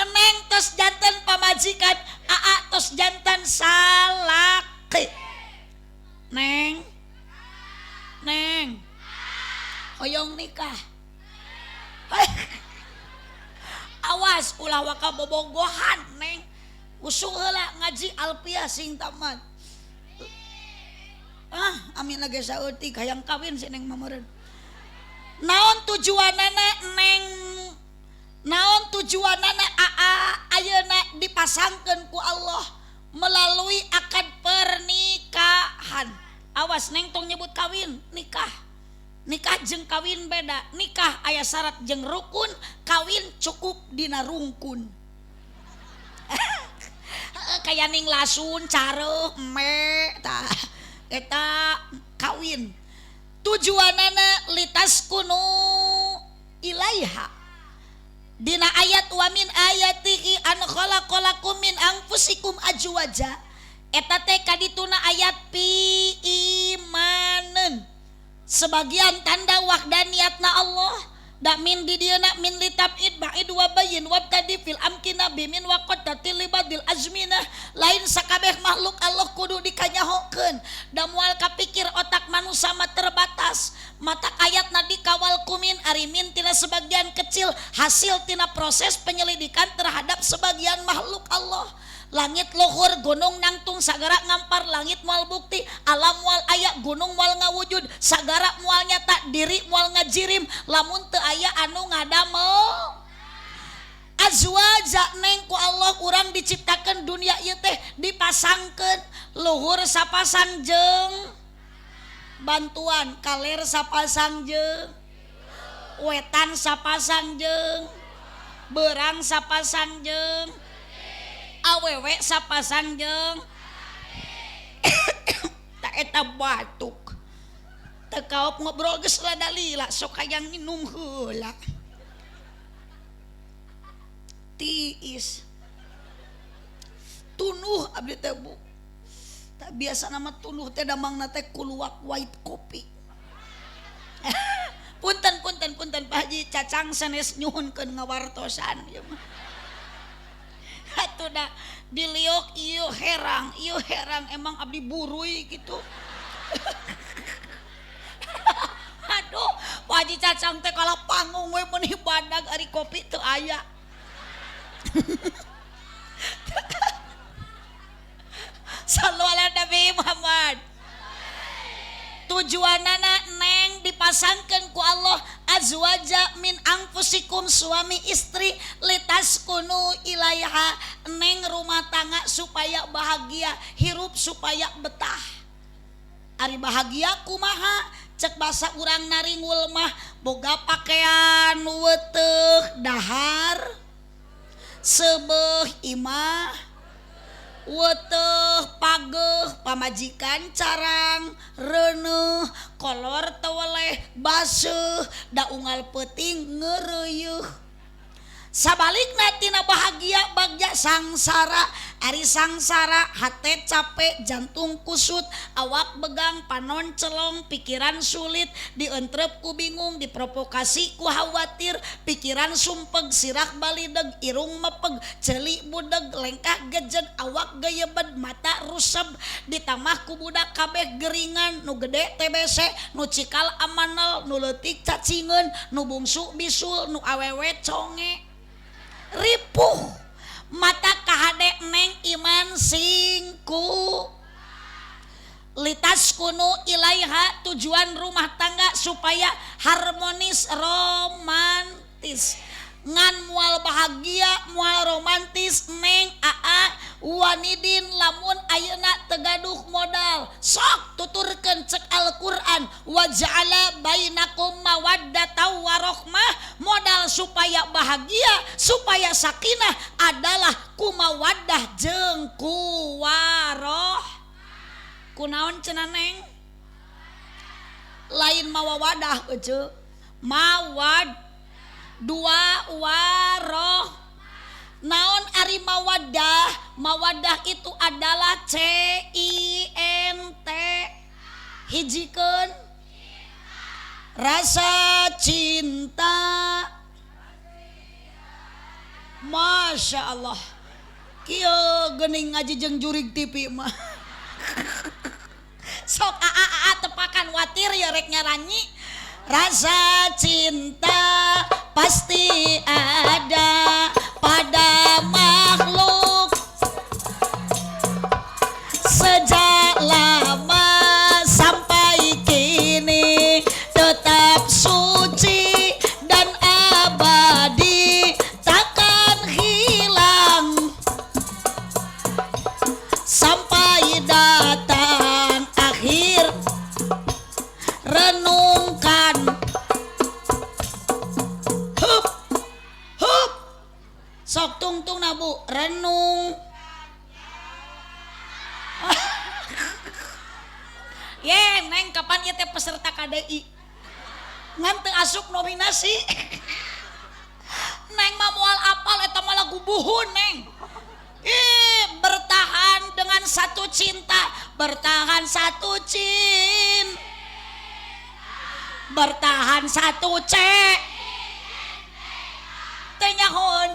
Neng tos jantan pamajikan, aa tos jantan salaki. Neng, neng, hoyong nikah. Awas ulah waka bobogohan neng. Usung heula ngaji alfiah sing tamat. Ah, amin lagi saeutik hayang kawin si neng mameureun. Naon tujuanana neng? Naon tujuanana aa ayeuna dipasangkeun ku Allah melalui akad pernikahan. Awas neng tong nyebut kawin, nikah. Nikah jeung kawin beda. Nikah aya syarat jeung rukun, kawin cukup dina rungkun. Kaya ning lasun, careuh, eme, tah eta kawin. Tujuanana litas kunu ilaiha. Dina ayat wa min ayatihi an khalaqalakum min anfusikum ajwaja. Eta teh kadituna ayat piimaneun. Sebagian tanda wahdaniyatna Allah da min di dieuna min litabid ba'id wa bayyin wabtadi fil amkina bimin wa qaddati libadil azmina. Lain sakabeh makhluk Allah kudu dikanyahokeun da moal kapikir otak manusia mah terbatas. Mata ayatna dikawal kumin ari min tina sebagian kecil hasil tina proses penyelidikan terhadap sebagian makhluk Allah. Langit luhur gunung nangtung sagara ngampar langit moal bukti alam moal aya gunung moal ngawujud sagara moal nyata diri moal ngajirim lamun teu aya anu ngadamel. Azwaja neng ku Allah urang diciptakeun dunia ieu teh dipasangkeun luhur sapasang jeung bantuan kaler sapasang jeung wetan sapasang jeung beurang sapasang jeung awewe sapasang jeung tak eta batuk teu kaop ngobrol geus rada lila sok hayang minum heula tiis tunuh abdi teh Bu. Tak biasa nama tunuh teh damangna teh kuluwak white kopi. Punten punten punten Pak Haji Cacang sanes nyuhunkeun ngawartosan ieu mah. Atuh da diliok ieu herang emang abdi buruy gitu. Aduh, Pak Haji Cacang teh kalah panggung we meuni badag ari kopi teu aya. Sallu ala Nabi Muhammad. Tujuanana neng dipasangkeun ku Allah azwaja min anfusikum suami istri litaskunu ilaiha neng rumah tangga supaya bahagia hirup supaya betah. Ari bahagia kumaha cek basa urang naringul mah boga pakaian weteuh dahar sebeuh imah weteuh pageuh pamajikan carang reuneuh kolor teweleh baseuh da unggal peuting ngeureuyeuh. Sabalikna tina bahagia bagja sangsara. Ari sangsara hate capek jantung kusut awak begang panon celong pikiran sulit dientrep ku bingung diprovokasi ku khawatir pikiran sumpeg sirah balideg irung mepeg ceuli budeg lengkah gejeg awak geyebed mata ruseb ditamah ku budak kabeh geringan nu gede TBC nu cikal amanel nu leutik cacingeun nu bungsu bisul nu awewe conge ripuh. Mata kahade neng iman singku litas kunu ilaiha tujuan rumah tangga supaya harmonis romantis. Ngan mual bahagia mual romantis neng aa wanidin lamun ayeuna tegaduh modal sok tuturkeun cek Al-Qur'an wa ja'ala bainakum mawaddatan warahmah. Modal supaya bahagia supaya sakinah adalah kumawaddah jeung kuwaroh. Kunaon cenah neng lain mawawadah euceu mawad dua waroh. Naon ari mawadah? Mawadah itu adalah C I N T hijikeun rasa cinta. Masya Allah kieu geuning ngaji jeung jurig TV mah. Sok aa tepakan watir ya rek nyaranyi. Rasa cinta pasti ada pada makhluk sejak lama sampai kini tetap suci dan abadi takkan hilang sampai datang akhir. Renungkan hup hup sok tungtung nabu renung. Ye neng kapan ieu teh peserta KDI ngan teu asup nominasi. Neng mah moal apal eta mah lagu buhun neng. Ih, bertahan dengan satu cinta, bertahan satu cin, bertahan satu C. Teu nyahoon.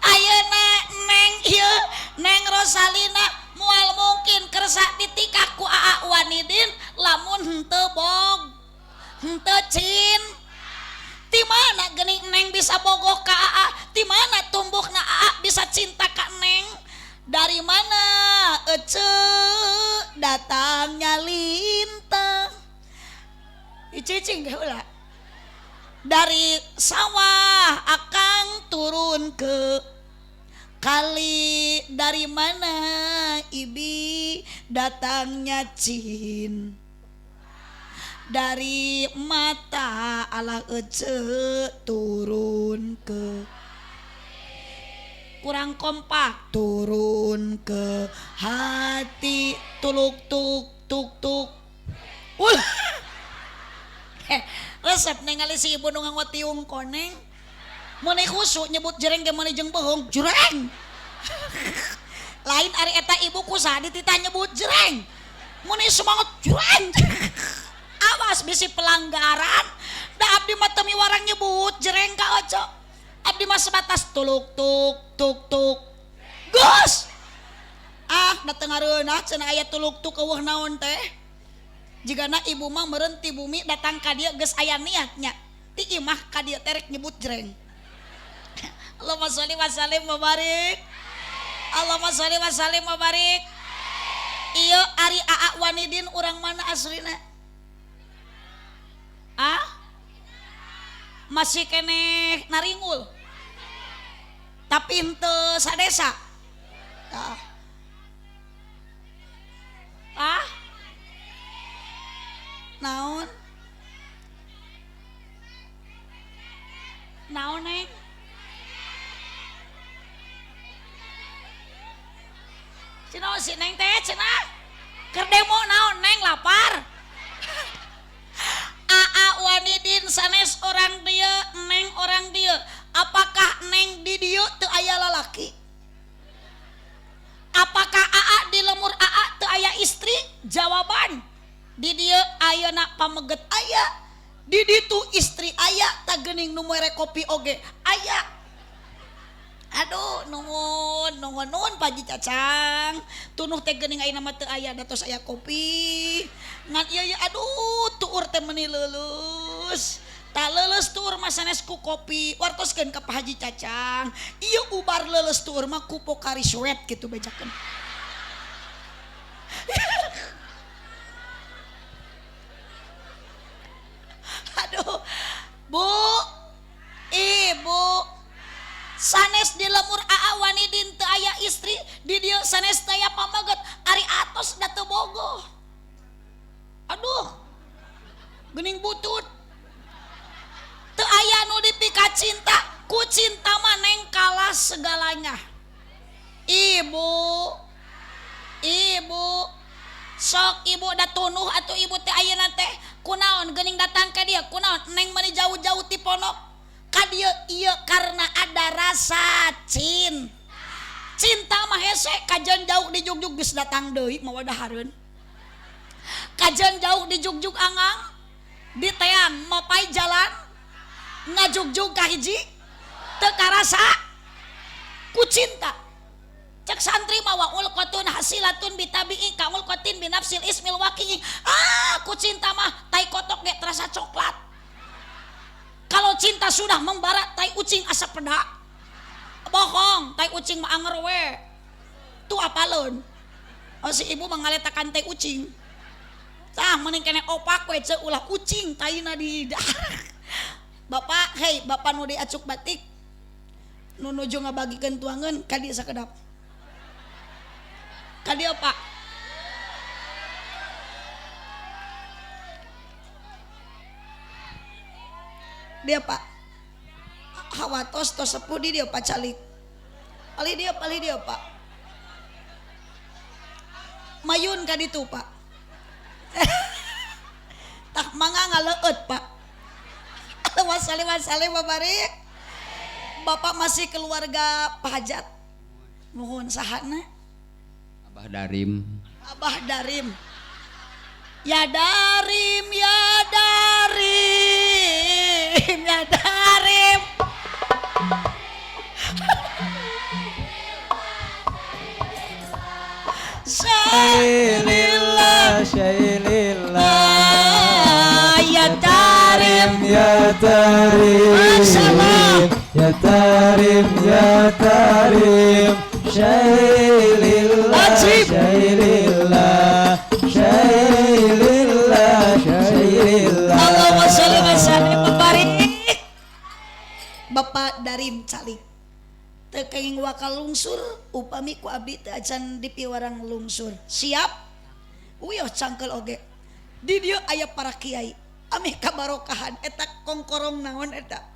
Ayeuna Neng ieu, Neng Rosalina moal mungkin kersa ditikah ku Aa Wanidin lamun henteu bog, henteu cin. Ti mana geuning Neng bisa bogoh ka Aa? Ti mana tumbuhna Aa bisa cinta ka Neng? Dari mana ece datangnya lintang? Cicing heula. Dari sawah akang turun ke kali, dari mana ibi datangnya cin? Dari mata ala ece turun ke, kurang kompak, turun ke hati, tuluk tuk tuk tuk. Ulah. Resep ningali si ibu nu nganggo tiung koneng. Mun khusyuk nyebut jereng ge meuni jeung bohong, jureng. Lain ari eta ibu kusaha dititah nyebut jereng. Mun semangat jureng. Awas bisi pelanggaran. Da abdi mah teu miwarang nyebut jereng ka ojo. Abdi mah sebatas tuluk tuk tuk tuk. Gus. Ah, da teu ngareunah cenah aya tuluk tuk eueuh naon teh. Jigana ibu mah meureun ti bumi datang ka dieu geus aya niatnya. Ti imah ka dieu teh rek nyebut jreng. Allahumma sholli wa sallim wa barik. Allahumma sholli wa sallim wa barik. Ieu ari Aa Wanidin urang mana aslina? Ah? Masih keneh naringul. Tapi henteu sadesa. Tah. Ah? Naon? Naon Neng? Cenah si Neng teh cenah. Keur demo naon Neng lapar. Aa Wanidin sanes orang dieu, Neng orang dieu. Apakah Neng di dieu teu aya lalaki? Apakah Aa di lemur Aa teu aya istri? Jawaban di dieu ayeuna pameget aya, di ditu istri aya, tah geuning nu mere kopi oge aya. Aduh, nuhun, nuhun, nuhun Pak Haji Cacang. Tunuh teh geuning ayeuna mah teu aya, da tos aya kopi. Ngan ieu ieu aduh tuur teh meuni leuleus. Tah leuleus tuur mah sanes ku kopi, wartoskeun ka Pak Haji Cacang. Ieu ubar leuleus tuur mah ku Pocari Sweat kitu bejakeun. Aduh, Bu, Ibu, sanes di lemur Aa Wanidin teu aya istri, di dieu sanes teu aya pameget, ari atos da teu bogoh. Aduh, geuning butut. Teu aya nu dipika cinta, ku cinta mah Neng kalah segalanya. Ibu, Ibu, sok ibu da tunuh atuh ibu teh ayeuna teh kunaon geuning datang ka dieu, kunaon Neng meuni jauh-jauh ti pondok ka dieu ieu karena ada rasa cinta. Cinta mah hese kajeun jauh di jugjug geus datang deui mawa dahareun. Kajeun jauh di jugjug angang di teang mapai jalan ngajugjug ka hiji teu karasa ku cinta. Cek santri mah wa ulqatun hasilatun bitabi'i ka ulqatin binafsil ismil waqi'i. Ah, ku cinta mah tai kotok ge terasa coklat. Kalau cinta sudah membara tai ucing asa peda. Bohong, tai ucing mah anger we. Tuh apaleun. Oh, si ibu mah ngaletakan tai ucing. Tah mending keneh opak we ceu ulah ucing taina di. Bapak, hei, bapak nu diacuk batik. Nu nuju ngabagikeun tuangeun ka dieu sakedap. Ka dieu Pak. Dia Pak. Hawatos tos sepuh di dia Pak calik. Palih dia Pak. Mayun ka ditu Pak. Tah mangga ngaleueut Pak. Wassalim wassalim wa barik. Bapak masih keluarga Pahajat. Nuhun sahana? Abah Darim. Abah Darim. Ya Darim, ya Darim, ya Darim. Syailillah, syailillah. Ya Darim, ya Darim. Masyaallah. Ya Darim, ya Darim. Syailillah, syailillah. Syailillah, syailillah. Allahumma sholli wa sallim wa barik. Bapak Darim calik. Teu kenging wakal lungsur upami ku abdi teu acan dipiwarang lungsur. Siap? Uyuh cangkel oge. Di dieu aya para kiai. Ameh kabarokahan eta kongkorong naon eta.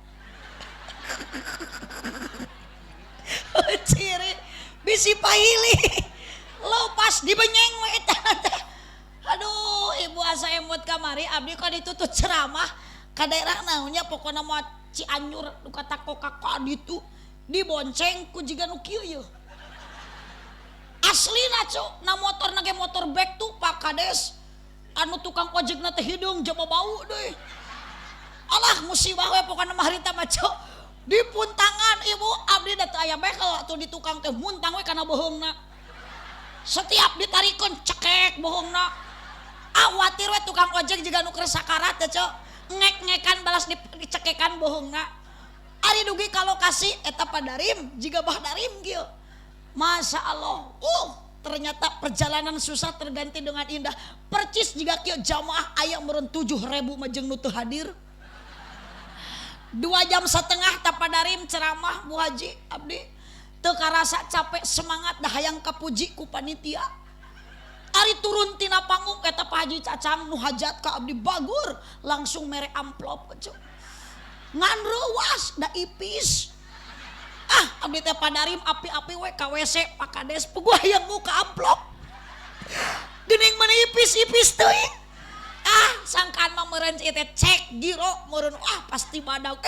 Ciri bisi pahili. Lepas dibenyeng we eta. Aduh, ibu asa emut kamari abdi ka ditutut ceramah ka daerah naonnya pokona mah Cianjur nu kata kokak ditu dibonceng ku jiga nu kieu yeuh. Aslina cu, na motor na ge motor bek tuh Pak Kades. Anu tukang ojekna teh hideung jaba bau deui. Alah musibah we pokona mah harita mah cu. Dipuntangan ibu abdi da teu aya bekel atuh di tukang teh muntang we kana beuheungna. Setiap ditarikeun cekek beuheungna. Awatir we tukang ojek jiga nu keur sakarat teh cu. Ngek-ngekan balas dicekekan beuheungna. Ari dugi ka lokasi eta Pak Darim jiga Bah Darim kieu. Masya Allah. Ternyata perjalanan susah terganti dengan indah. Percis jiga kieu jamaah aya meureun 7.000 mah jeung nu teu hadir. 2,5 jam ta Pak Darim ceramah Bu Haji abdi teu karasa capek semangat dah hayang kapuji ku panitia. Ari turun tina panggung eta Pak Haji Cacang nu hajat ka abdi bagur langsung mere amplop cu. Ngan reuas da ipis. Ah abdi teh Pak Darim api-api we ka WC Pak Kades puguh hayang muka amplop. Geuning mah ipis-ipis teuing. Ah sangkaan mah meureun ieu teh cek giro meureun wah pasti badag.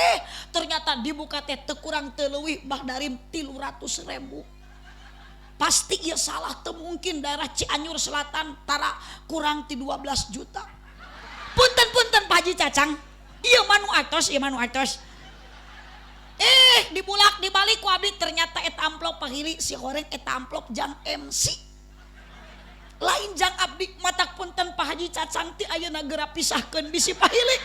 Ternyata dibuka teh teu kurang teu leuwih Bah Darim 300.000. Pasti ieu salah teu mungkin daerah Cianjur Selatan tara kurang ti 12 juta. Punten-punten Pak Haji Cacang. Ieu mah nu atos, ieu mah nu atos. Dibulak dibalik ku abdi ternyata eta amplop pahili si horeng eta amplop jang MC. Lain jang abdi matak punten Pak Haji Cacang ti ayeuna geura pisahkeun bisi pahili.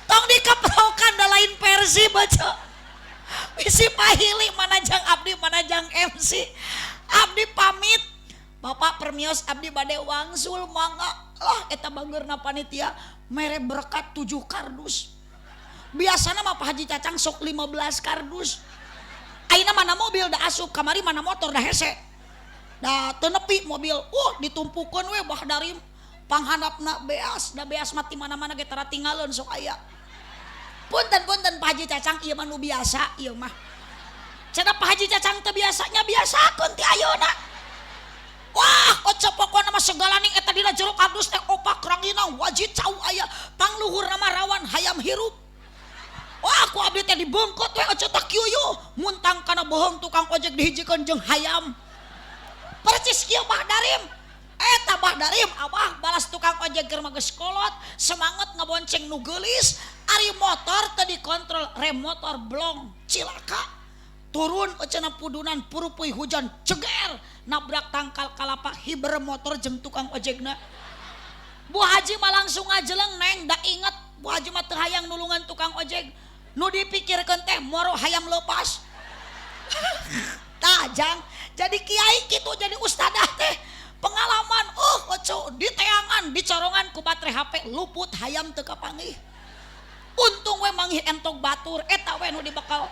Tong dikeprokan da lain versi baca. Bisi pahili mana jang abdi mana jang MC. Abdi pamit. Bapak permios abdi bade wangsul mangga. Lah eta bageurna panitia mere berkat 7 kardus. Biasana mah Pak Haji Cacang sok 15 kardus. Ayeuna mana mobil da asup kamari mana motor da hese. Da teu nepi mobil. Ditumpukeun we Bah Darim panghandapna beas, da beas mah ti mana-mana ge tara tinggalkeun sok aya. Punten-punten Pak Haji Cacang ieu mah nu biasa ieu mah. Cenah Pak Haji Cacang teu biasanya biasakeun ti ayeuna. Wah, oce pokona mah segalaning eta dina jero kardus teh opak ranginang wajib cau aya pangluhurna mah rawan hayam hirup. Wah, ku abdi teh dibengkot we oce tak kieu muntang kana bohong tukang ojek dihijikeun jeung hayam. Percis kieu Bah Darim. Eta Bah Darim abah balas tukang ojek keur mah geus kolot, semangat ngabonceng nu geulis, ari motor teu dikontrol, rem motor blong, cilaka. Turun cenah pudunan purupui hujan ceger nabrak tangkal kalapa hiber motor jeung tukang ojekna. Bu Haji mah langsung ngajeleng neng da inget Bu Haji mah teu hayang nulungan tukang ojek. Nu dipikirkeun teh moro hayam lepas. Tah jang jadi kiai kitu jadi ustadah teh pengalaman oco diteangan dicorongan ku baterai HP luput hayam teu kapanggih. Untung we manggih entok batur eta we nu dibekal.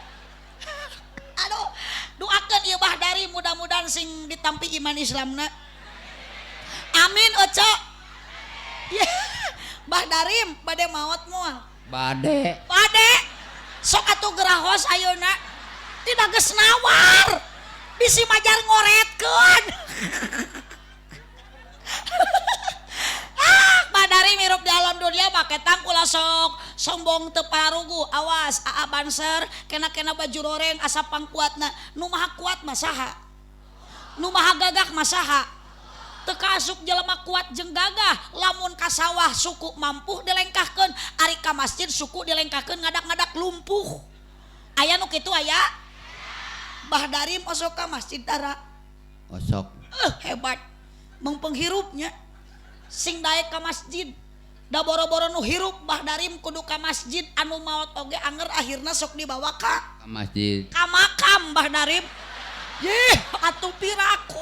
Aduh, doakeun ieu Bah Darim mudah-mudahan sing ditampi iman Islamna. Amin oco. Yeah. Bah Darim bade maot moal? Bade. Bade. Sok atuh gerahos ayeuna. Tidak geus nawar. Bisi majar ngoretkeun. Ah, Bah Darim hirup di alam dunia make tang ulah sok Sombong teu pararugu, awas aa banser kena-kena baju roreng asa pangkuatna. Nu maha kuat mah saha? Nu maha gagah mah saha? Teu kaasup jelema kuat jeung gagah, lamun ka sawah suku mampuh dilengkahkeun, ari ka masjid suku dilengkahkeun ngadak-ngadak lumpuh. Aya nu kitu aya? Bah Darim osok ka masjid tara? Osok. Hebat. Mung penghirupnya sing daek ka masjid. Da boro-boro nu hirup Bah Darim kudu ka masjid, anu maot oge anger akhirna sok dibawa ka masjid. Ka makam Bah Darim. Yih, atuh piraku.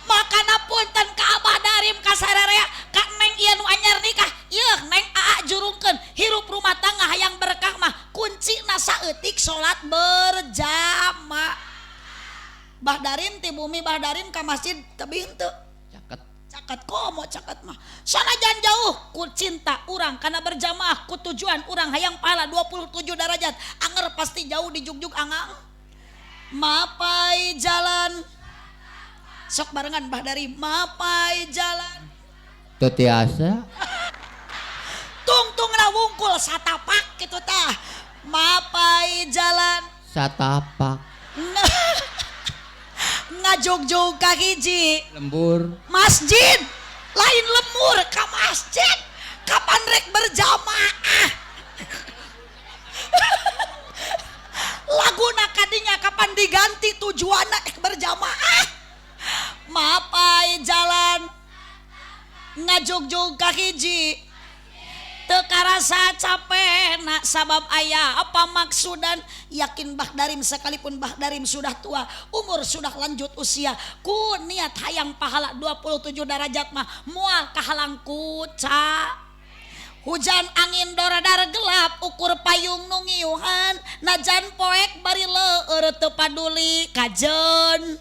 Makana punten ka Abah Darim ka sararea ka neng ieu nu anyar nikah. Yeuh neng aa jurungkeun hirup rumah tangga hayang berkah mah kuncina saeutik salat berjamaah. Bah Darim ti bumi Bah Darim ka masjid tebih henteu? Caket. Caket komo caket mah. Sanajan jauh ku cinta urang kana berjamaah ku tujuan urang hayang pahala 27 derajat. Anger pasti jauh di jugjug angang. Mapai jalan. Sok barengan Bah Darim, mapai jalan. Teu tiasa. Tungtung wungkul satapak kitu tah. Mapai jalan satapak. Ngajugjug ka hiji lembur masjid, lain lemur ka masjid. Kapan rek berjamaah? Laguna kadinya kapan diganti tujuanna rek berjamaah? Mapai jalan ngajugjug ka hiji teu karasa capek nak sabab aya apa maksudan. Yakin Bah Darim sekalipun Bah Darim sudah tua, umur sudah lanjut usia, ku niat hayang pahala 27 derajat mah moal kahalang ku ca. Hujan angin doradar gelap ukur payung nu ngiuhan, najan poek bari leur teu paduli kajen.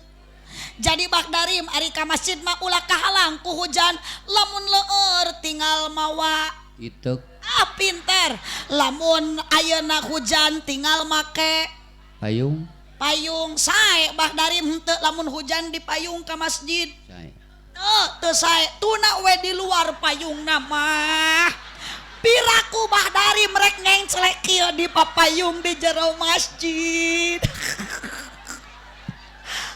Jadi Bah Darim ari ka masjid mah ulah kahalang ku hujan, lamun leur tinggal mawa itu. Ah pinter. Lamun ayeuna hujan tinggal make payung. Payung sae Bah Darim henteu lamun hujan di payung ka masjid. Sae. Teu sae tuna we di luar payungna mah. Piraku Bah Darim rek ngengcelek kieu di papayung di jero masjid.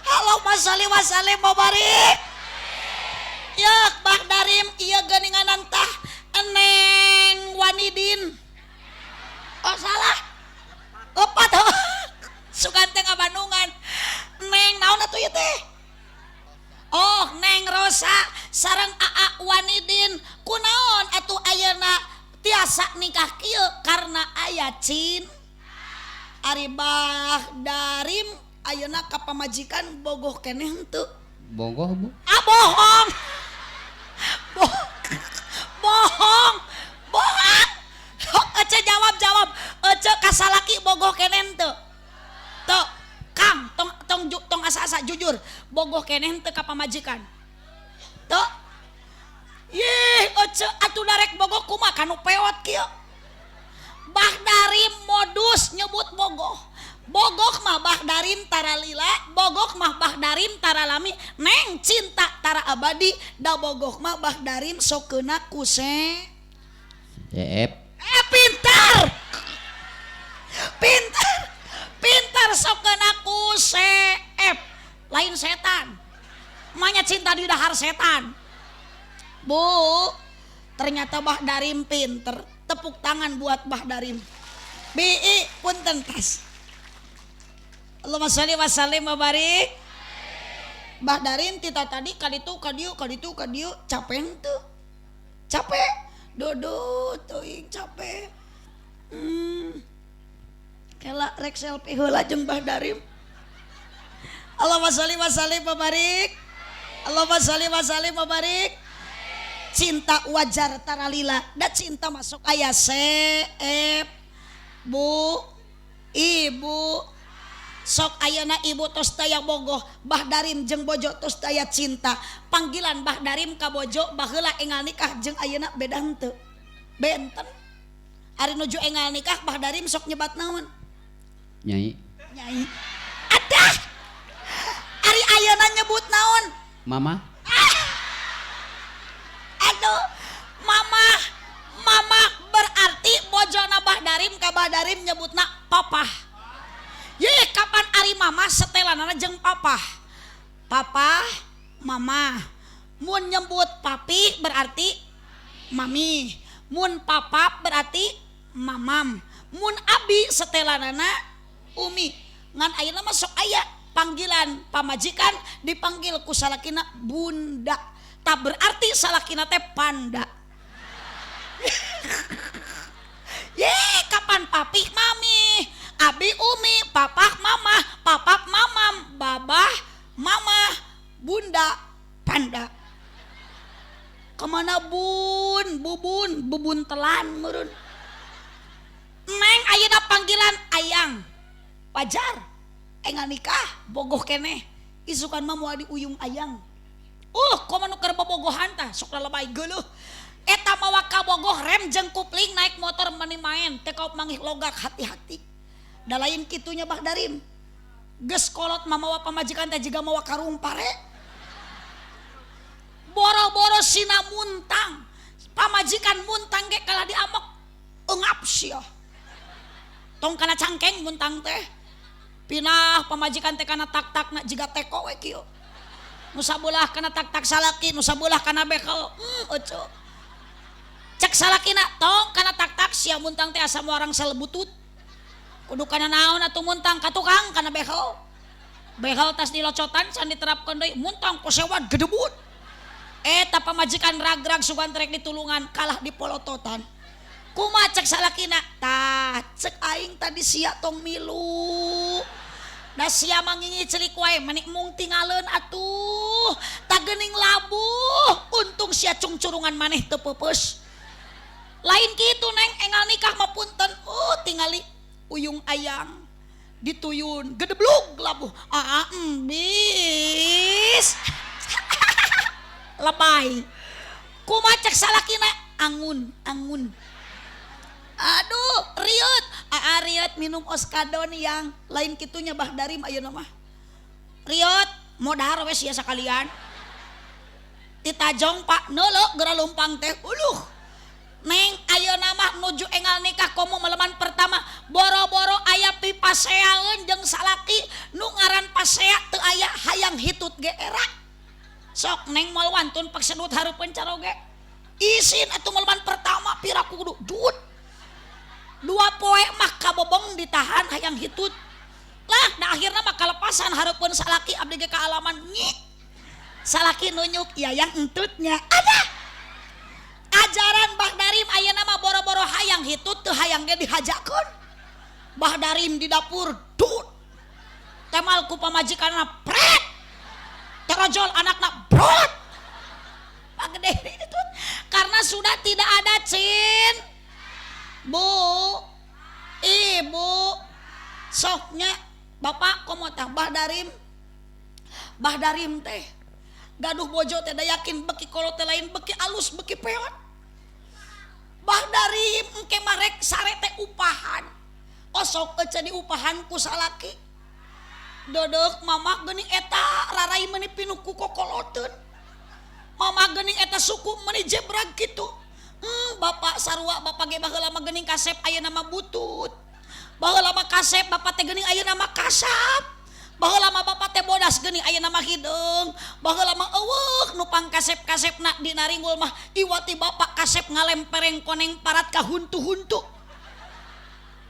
Allahumma sholli wa sallim wa barik. Yak Bah Darim ieu geuninganan tah Neng Wanidin. Oh salah. Opat. Sugan teh ngabandungan. Neng naon atuh ieu teh? Oh, Neng Rosa sareng Aa Wanidin. Kunaon atuh ayeuna tiasa nikah kieu karena aya cin. Ari Bah Darim ayeuna ka pamajikan bogoh keneh henteu? Bogoh, Bu. Ah bohong. Bohong. Bohong, bohong. Ece jawab. Ece kasalaki bogoh keneh henteu? Teu, Kang, tong tong tong asa-asa jujur. Bogoh keneh henteu ka pamajikan? Teu. Yih, ece atuh darek bogoh kumaha kanu peot kieu. Bah Darim modus nyebut bogoh. Bogoh mah Bah Darim tara lila, bogoh mah Bah Darim tara lami, neng cinta tara abadi, da bogoh mah Bah Darim sok keuna ku se. Ep. Pintar. Pintar. Pintar sok keuna ku seep. Lain setan. Manya cinta di dahar setan. Bu, ternyata Bah Darim pinter. Tepuk tangan buat Bah Darim. Bi punten tas. Allahumma sholli wa sallim wa barik. Bah Darim tita tadi kaditu kadieu kaditu kadieu capek henteu? Capek. Duduk teuing capek. Kela rek selfie heula jeung Bah Darim. Allahumma sholli wa sallim wa barik. Allahumma sholli wa sallim wa barik. Cinta wajar tara lila, da cinta masuk aya seep. Bu, ibu sok ayeuna ibu tos taya bogoh, Bah Darim jeung bojo tos taya cinta. Panggilan Bah Darim ka bojo baheula enggal nikah jeung ayeuna beda henteu? Benten. Ari nuju enggal nikah Bah Darim sok nyebat naon? Nyai. Nyai. Adah. Ari ayeuna nyebut naon? Mama. Ah. Aduh, mama, mama berarti bojona Bah Darim ka Bah Darim nyebutna papah. Ye, kapan ari mama setelanana jeung papah? Papa, mama. Mun nyebut papi berarti mami. Mun papap berarti mamam. Mun abi setelanana umi. Ngan ayeuna mah sok aya panggilan pamajikan dipanggil ku salakina bunda. Tak berarti salakina teh panda. Ye, kapan papi mami, abi umi, papak mama, papak mamam, babah mama, bunda panda. Kemana bun, bubun, bubun telan meureun. Neng ayeuna panggilan ayang. Wajar. Engal nikah bogoh keneh. Isukan mah moal diuyung ayang. Komo nu keur bobogohan tah sok lalebay geuleuh. Eta mawa kabogoh rem jeung kupling naik motor meni main teu kaop manggih logak hati-hati. Da lain kitunya Bah Darim. Geus kolot mah mawa pamajikan teh jiga mawa karung pare. Boro-boro sina muntang. Pamajikan muntang ge kalah diamok eungap sia. Tong kana cangkeng muntang teh. Pinah pamajikan teh kana tak-takna jiga teko we kieu. Nu sabelah kana tak-tak salaki, nu sabelah kana bekel. Euceu. Cek salakina tong kana tak-tak sia muntang teh asa moal rangsel butut. Kudu kana naon atuh muntang ka tukang kana bekel. Bekel tas dilocotan can diterapkeun deui muntang kosewad gedebut. Eta pamajikan rag-rag sugan trek ditulungan kalah dipolototan. Kumaha cek salakina? Tah cek aing tadi sia tong milu. Da sia mangingi celik wae menik mung tingaleun atuh. Ta geuning labuh, untung sia cungcurungan maneh teu peupeus. Lain kitu neng engal nikah mah punten. Tingali uyung ayang dituyun gedeblug labuh. Aa bis. Lebay. Kumaha cek salakina? Angun, angun. Aduh, riut. Aa riut minum oskadon yang lain kitunya Bah Darim ayeuna mah. Riut, modar we sia sakalian. Titajong Pak neuleuh geura lumpang teh. Uluh. Neng ayeuna mah nuju engal nikah komo meleman pertama boro-boro aya pipaseaeun jeung salaki nu ngaran pasea teu aya hayang hitut ge era. Sok neng moal wantun paksedut hareupeun caroge. Isin atuh meleman pertama pira kudu dut. Dua poe mah kabobong ditahan hayang hitut. Lah da akhirna mah kalepasan hareupeun salaki abdi ge kaalaman nyik. Salaki nunyuk yayang entutnya. Ada. Ajaran Bah Darim ayeuna mah boro-boro hayang hitut teu hayang ge dihajakeun. Bah Darim di dapur dut. Temal ku pamajikanna pret. Terojol anakna brot. Pagede itu karena sudah tidak ada cin. Bu, ibu, soknya bapak komo tah Bah Darim. Bah Darim teh gaduh bojo teh da yakin beki kolot teh lain beki alus beki peot. Bah Darim engke marek sare teh upahan. Osok ece diupahan ku salaki. Dodok mama geuning eta rarai meuni pinuh ku kokoloteun. Mama geuning eta suku meuni jebrag kitu. Bapak sarua bapak ge baheula mah geuning kasep ayeuna mah butut. Baheula mah kasep bapak teh geuning ayeuna mah kasap. Baheula mah bapak teh bodas geuning ayeuna mah hideung. Baheula mah eueuh nu pangkasep-kasepna dina ringgul mah iwati bapak kasep ngalempereng koneng parat ka huntu-huntu.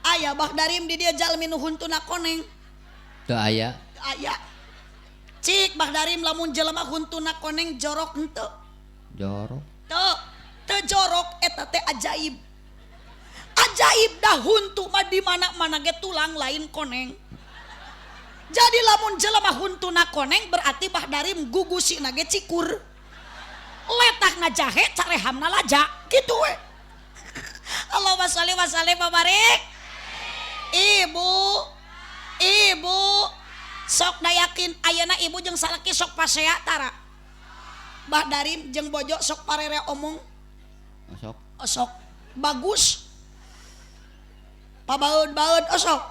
Aya Bah Darim di dieu jalmi nu huntuna koneng. Teu aya. Teu aya. Cik Bah Darim lamun jelema huntuna koneng jorok henteu? Jorok. Teu. Teu jorok eta teh ajaib. Ajaib dah huntu mah di mana-mana ge tulang lain koneng. Jadi lamun jelema huntuna koneng berarti Bah Darim gugusina ge cikur. Letakna jahe carehamna laja kitu we. Allahumma sholli wa sallim wa barik. Ibu, ibu sok da yakin ayeuna ibu jeung salaki sok pasea tara. Bah Darim jeung bojo sok parere omong. Osok. Osok. Bagus. Pabaeud-baeud osok.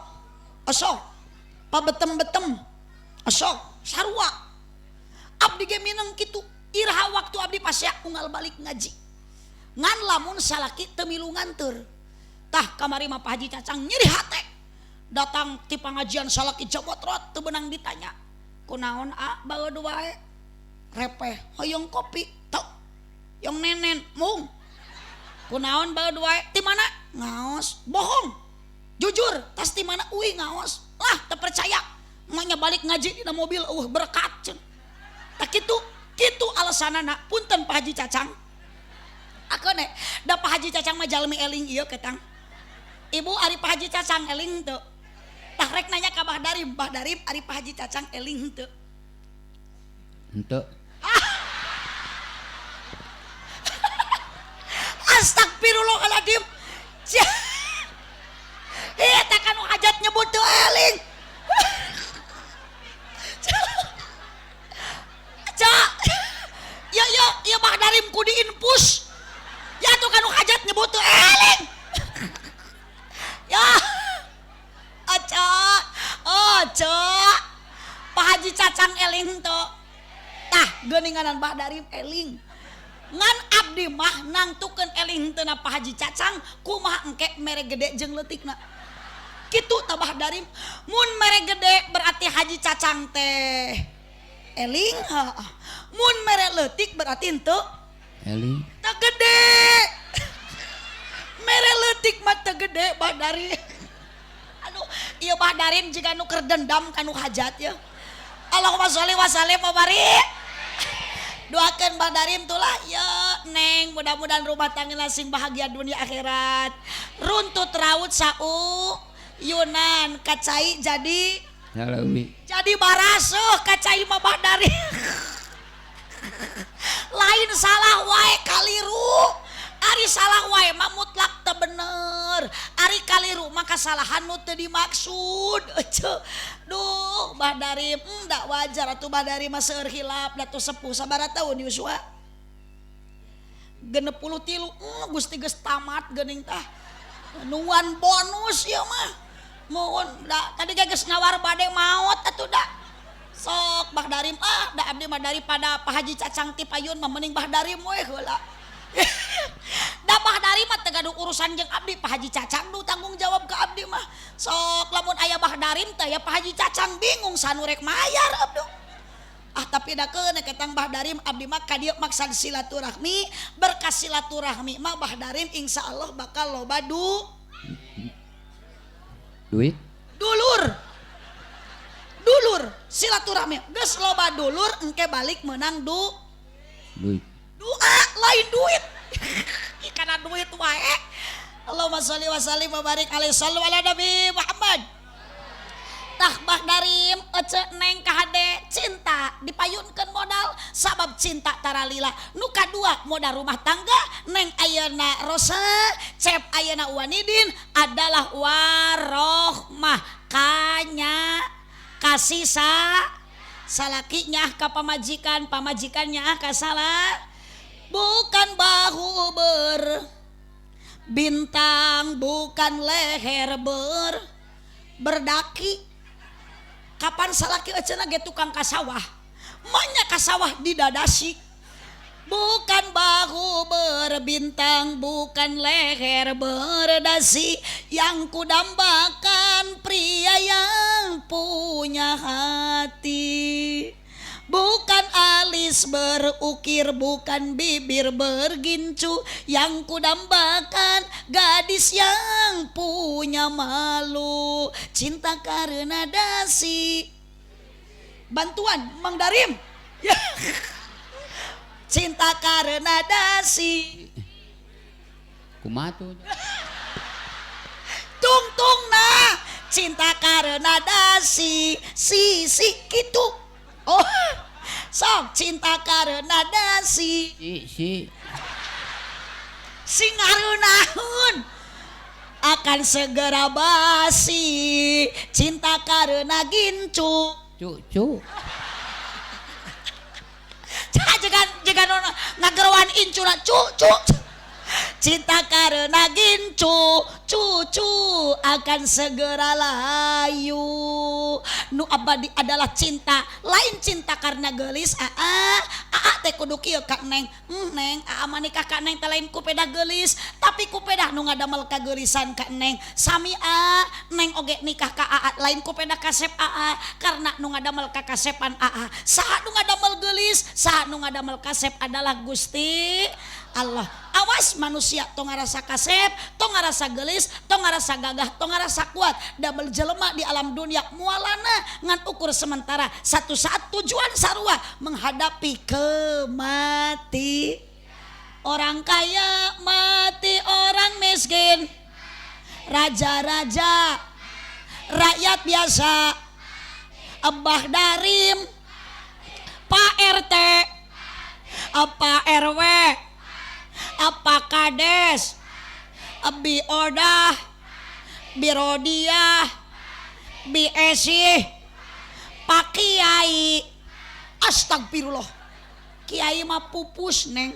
Osok. Pabetem-betem. Osok. Sarua. Abdi ge mineng kitu. Iraha waktu abdi pasea unggal balik ngaji. Ngan lamun salaki teu milu nganteur. Tah kamari mah Pak Haji Cacang nyeri hate. Datang ti pangajian salaki jabotrot teu beunang ditanya. Kunaon a baeud wae? Repeh hoyong kopi teu. Yang nenen mung. Kunaon baeud wae? Ti mana? Ngaos. Bohong. Jujur, tas ti mana? Uih ngaos. Lah teu percaya. Manya balik ngaji dina mobil eueuh berkat ceun. Tah kitu, kitu alasanana. Punten Pak Haji Cacang. Akeun da Pak Haji Cacang mah jalmi eling ieu ketang. Ibu ari Pak Haji Cacang eling teu? Tah rek nanya ka Bah Darim, Bah Darim ari Pak Haji Cacang eling teu? Henteu. Astagfirullahaladzim. Eta kan hajat nyebut teu eling. Cak. Ya ya ya Bah Darim ku diinpus. Ya tuh kan hajat nyebut teu eling. Ya. Aca. Oh, cak. Pak Haji Cacang eling teu. Tah geuninganan Bah Darim eling. Ngan abdi mah nangtukeun eling teu na Pak Haji Cacang kumaha engke mere gede jeung leutikna. Kitu tah Bah Darim. Mun mere gede berarti Haji Cacang teh eling, heeh. Mun mere leutik berarti henteu eling. Teu gede. Mere leutik mah teu gede Bah Darim. Aduh, ieu Bah Darim jiga nu keur dendam ka nu hajat ya. Allahumma sholli wa sallim wa barik. Doakan Bah Darim tulah ya neng, mudah-mudahan rumah tangga sing bahagia dunia akhirat. Runtut raut sau yunan kacai jadi halawi. Jadi barasuh kacai mah Bah Darim. Lain salah wae kaliru. Ari salah wae mah mutlak teu bener. Ari kaliru mah kasalahan nu teu dimaksud. Duh, Bah Darim ndak wajar atuh Bah Darim mah seueur hilap da tuh sepuh sabaraha taun Yusua? 63 Gusti geus tamat geuning tah. Nuan bonus ieu mah. Muhun da tadi ge geus nawar bade maot atuh da. Sok Bah Darim ah da abdi mah daripada Pak Haji Cacang ti payun mah mending Bah Darim we heula. Da Bah Darim mah teu gaduh urusan jeung abdi, Pak Haji Cacang nu tanggung jawab ke abdi mah. Sok lamun aya Bah Darim teh ya Pak Haji Cacang bingung sanu rek mayar abdi. Ah tapi da keun ketang Bah Darim abdi mah ka dieu maksad silaturahmi, berkas silaturahmi mah Bah Darim insyaallah bakal loba duit. Dulur. Dulur silaturahmi geus loba dulur engke balik meunang duit. Doa lain duit. Karena duit wae. Allahumma sholli wa sallim wa barik alaihi sallu ala Nabi Muhammad. Tah Bah Darim ece neng kahade cinta dipayunkeun modal sabab cinta taralila. Nu kadua modal rumah tangga neng ayeuna Rosa, cep ayeuna Wanidin adalah warohmah kanya kasih sa salakinya ka pamajikan, pamajikannya ka salah. Bukan bahu berbintang, bukan leher berdaki. Kapan salaki eceuna ge tukang ka sawah? Manya ka sawah didadasi. Bukan bahu berbintang, bukan leher berdasi. Yang kudambakan pria yang punya hati. Bukan alis berukir, bukan bibir bergincu. Yang kudambakan gadis yang punya malu. Cinta karena dasi. Bantuan Mang Darim. Cinta karena dasi. Kumaha tuh? Tungtung nah. Cinta karena dasi. Si si gitu. Oh, sok cinta karena dasi. Si si. Sing ngareunahun akan segera basi. Cinta karena gincu. Cu cu. Jangan jangan ngageroan incuna cu cu. Cinta karena gincu, cucu akan segera layu. Nu abadi adalah cinta, lain cinta karena gelis. Aa, aa teh kudu kieu ka neng. Neng, aa mah nikah ka neng teh lain ku peda gelis, tapi ku peda nu ngadamel kageulisan ka neng. Sami a, neng oge nikah ka aa lain ku peda kasep aa, karena nu ngadamel kakasepan aa. Saha nu ngadamel geulis, saha nu ngadamel kasep adalah Gusti Allah. Awas manusia tong ngarasa kasep, tong ngarasa gelis, tong ngarasa gagah, tong ngarasa kuat. Damel jelema di alam dunia mualana ngan ukur sementara. Satu saat tujuan sarua menghadapi kemati. Orang kaya mati, orang miskin, raja-raja, rakyat biasa, Abah Darim, Pak RT, apa RW, apa Kades, Bi Odah, Bi Rodiah, Bi Esi, Pak Kiai. Astagfirullah. Kiai mah pupus neng.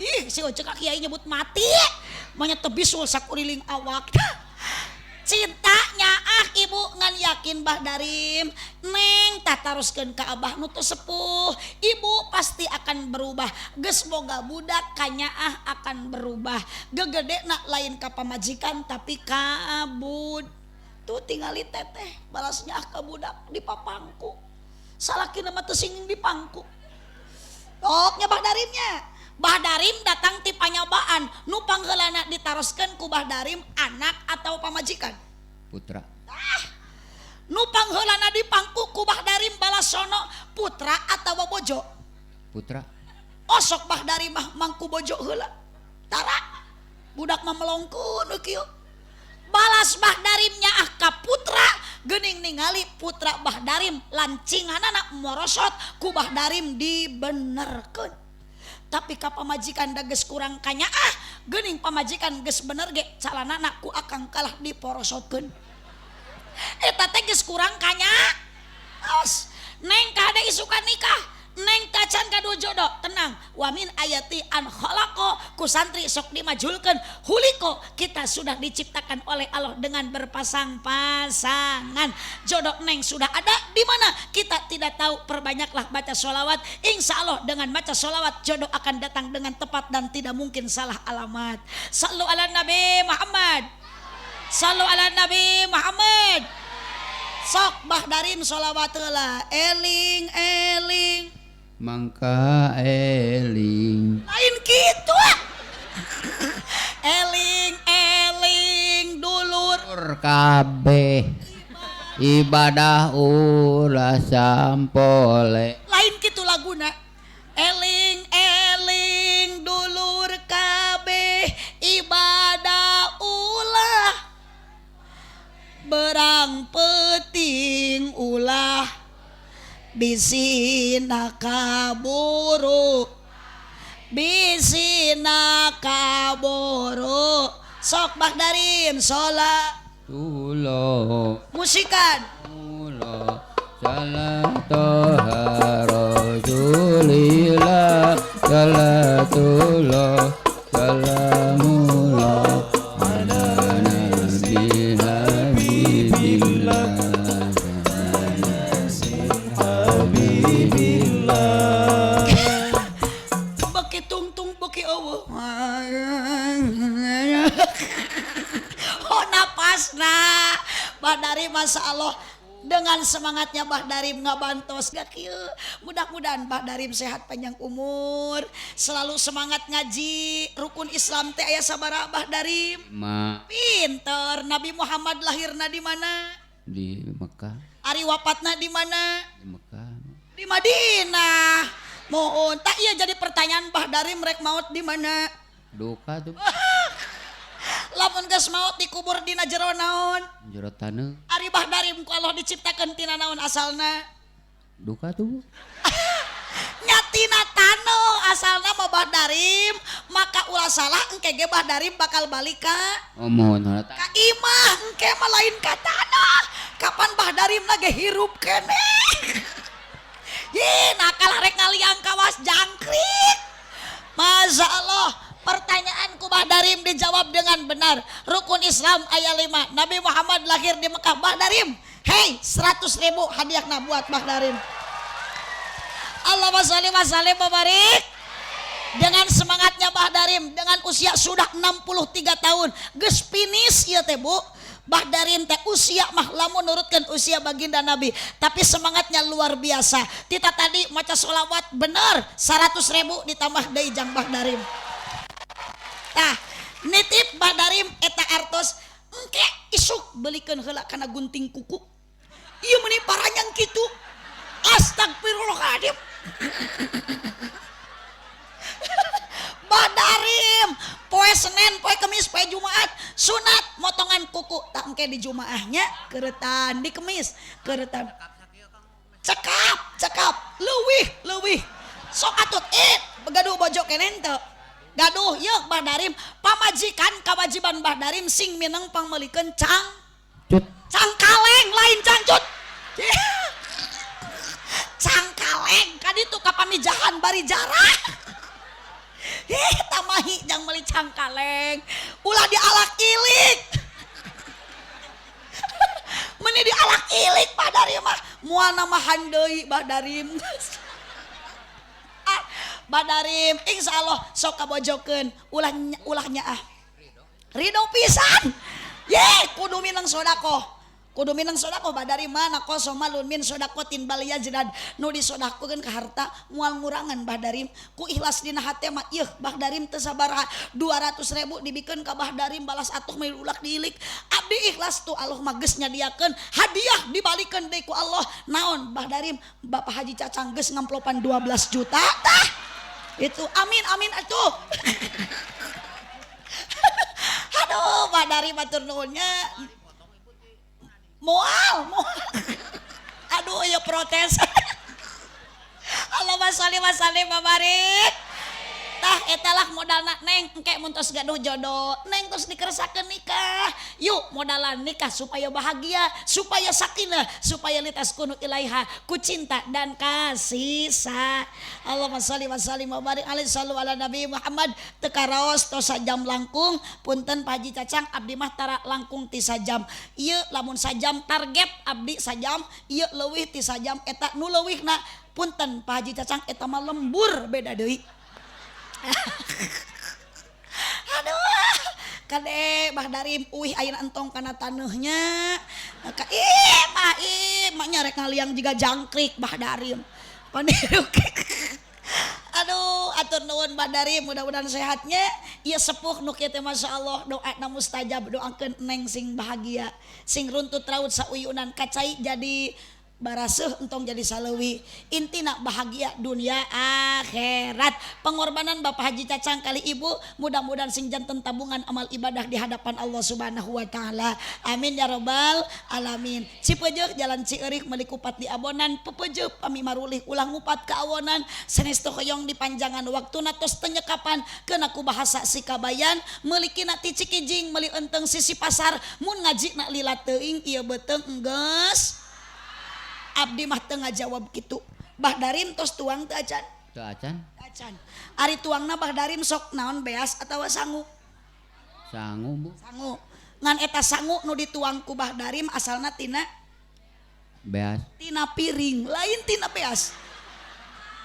Ih, si Oce ka kiai nyebut mati. Manya tebisul sakuriling awak. Cintanya ah ibu ngan yakin Bah Darim neng tataroskeun ka abah nu teu sepuh, ibu pasti akan berubah. Geus boga budak kanyaah akan berubah. Gegedena lain ka pamajikan tapi ka bud. Tuh tingali teteh balasnya ah ka budak di papangku. Salakina mah teu singing di pangku. Oknya Bah Darimnya. Bah Darim datang ti panyobaan, nu pangheulana ditaroskeun ku Bah Darim anak atau pamajikan? Putra. Ah, nu pangheulana dipangku ku Bah Darim balasono putra atau bojo? Putra. Osok Bah Darim mah mangku bojo heula. Tara. Budak mah melongkeun we kieu. Balas Bah Darimnya ah ka putra, geuning ningali putra Bah Darim lancinganana morosot ku Bah Darim dibenerkeun. Tapi ka pamajikan da geus kurang kanyaah, geuning pamajikan geus bener ge calanana ku akang kalah diporosotkeun. Eta teh geus kurang kanyaah. Aos, neng kade isukan nikah, neng tacan kadu jodoh, tenang. Wa min ayati an khalaqo ku santri sok dimajulkeun, huliko kita sudah diciptakan oleh Allah dengan berpasang-pasangan. Jodoh neng sudah ada di mana kita tidak tahu. Perbanyaklah baca sholawat, insya Allah dengan baca sholawat jodoh akan datang dengan tepat dan tidak mungkin salah alamat. Sallu ala Nabi Muhammad. Sallu ala Nabi Muhammad. Sok Bah Darim sholawat heula. Eling eling mangka eling. Lain kitu ah. Eling eling dulur kabeh ibadah ulah sampole. Lain kitu laguna. Eling eling dulur kabeh ibadah ulah berang peting ulah bisina kaburu, bisina kaburu. Sok Bah Darim sholat tulo musikan tulo salat rasulillah salatullah salamullah ala nabi habibillah. Habibillah. Beki tungtung beki eueuh. Oh napasna Bah Darim, masya Allah dengan semangatnya Bah Darim ngabantos gak kieu. Mudah-mudahan Bah Darim sehat panjang umur, selalu semangat ngaji. Rukun Islam teh aya sabaraha Bah Darim? Ma. Pinter. Nabi Muhammad lahirna di mana? Di Mekah. Ari wafatna di mana? Di Mekah. Di Madinah. Mohon tak iya jadi pertanyaan Bah Darim rek maut di mana? Duka tuh. Lamun geus maut dikubur dina jero naon? Jero taneuh. Ari Bah Darim ku Allah diciptakeun tina naon asalna? Duka tuh. Nyatina taneuh asalna mah Bah Darim, maka ulah salah engke ge Bah Darim bakal balik ka Oh mohon ka imah engke mah lain ka tanah. Kapan Bah Darim lagi hirup keneh? Ih, nakal rek ngaliang kawas jangkrik. Masya Allah. Pertanyaan ku Bah Darim dijawab dengan benar. Rukun Islam aya 5. Nabi Muhammad lahir di Mekah. Bah Darim, hey, 100.000 hadiahna buat Bah Darim. Allahumma sholli wa sallim wa barik. Dengan semangatnya Bah Darim, dengan usia sudah 63 tahun, geus finish ieu teh Bu. Bah Darim teh usia mah lamun nurutkeun usia baginda Nabi, tapi semangatnya luar biasa. Tita tadi maca sholawat bener, 100.000 ditambah deui jang Bah Darim. Tah, nitip Bah Darim eta artos engke isuk belikeun heula kana gunting kuku. Ieu meuni paranyang kitu. Astagfirullahaladzim. Bah Darim poe Senin, poe Kemis, poe Jumat sunat motongan kuku. Tak engke di Jumaahnya keretan, di Kemis keretan. Cekap, cekap, leuwih, leuwih. Sok atut gaduh bojo keneh teu. Gaduh yeuh Bah Darim, pamajikan kewajiban Bah Darim sing mineng pangmeulikeun cang cut. Cangkaleng lain cangcut. Cangkaleng kaditu ka pamijahan bari jarah. Heh, tamahi jang meuli cangkaleng. Ulah dialak ilik. Meuni dialak ilik Bah Darim mah moal namahan deui Bah Darim. Bah Darim insyaallah sok kabojokeun ulah ulah nyaah. Ridho pisan. Ye, kudu minang sedekah. Kudu minang sedekah Bah Darim mana kosomalun min sedekatin bal yazdad nu disodakokeun ka harta moal ngurangan Bah Darim. Ku ikhlas dina hate mah ieu Bah Darim teu sabaraha 200.000 dibikeun ka Bah Darim balas atuh mah ulak diilik. Abdi ikhlas tuh Allah mah geus nyadiakeun hadiah dibalikeun deui ku Allah. Naon Bah Darim Bapak Haji Cacang geus ngamplopan 12 juta tah. Itu amin amin atuh. Aduh Bah Darim atur nuhunnya. Moal, moal. Aduh ya protes. Allahumma sholli wa sallim wa barik. Tah etalah modalna neng engke mun tos gaduh jodoh, neng tos dikersakeun nikah. Yuk modalan nikah supaya bahagia, supaya sakinah, supaya litaskunu ilaiha ku cinta dan kasih sayang. Allahumma sholli wa sallim wa barik alaihi sallu ala Nabi Muhammad. Teu karaos tos sajam langkung, punten Pak Haji Cacang abdi mah tara langkung ti sajam. Ieu lamun sajam target abdi sajam, ieu leuwih ti sajam eta nu leuwihna punten Pak Haji Cacang eta mah lembur beda deui. Aduh, kade Bah Darim uih ayeuna entong kana taneuhnya. Ka ih mah ih mah nya rek ngaliang jiga jangkrik Bah Darim. Paniruk. Aduh, atur nuhun Bah Darim mudah-mudahan sehatnya. Ieu sepuh nu kieu teh masyaallah doana mustajab, doakeun neng sing bahagia, sing runtut raut sauyunan kacai jadi baraseuh entong jadi saleuwi. Intina bahagia dunia akhirat. Pengorbanan Bapak Haji Cacang kali ibu mudah-mudahan sing janten tabungan amal ibadah di hadapan Allah Subhanahu wa taala. Amin ya rabbal alamin. Cipeujeuh jalan Cieurik meuli kupat di abonan, pepeujeuk pami marulih ulah ngupat ka awonan, sanes teu hoyong dipanjangan waktuna tos teu nyekapan keuna ku bahasa sikabayan, meulikina ti Cikijing meuli enteng sisi pasar, mun ngajina lila teuing ieu beuteung enggeus. Abdi mah teu ngajawab kitu. Bah Darim tos tuang teu acan? Teu acan. Acan. Ari tuangna Bah Darim sok naon beas atawa sangu? Sangu, Bu. Sangu. Ngan eta sangu nu dituang ku Bah Darim asalna tina beas. Tina piring, lain tina beas.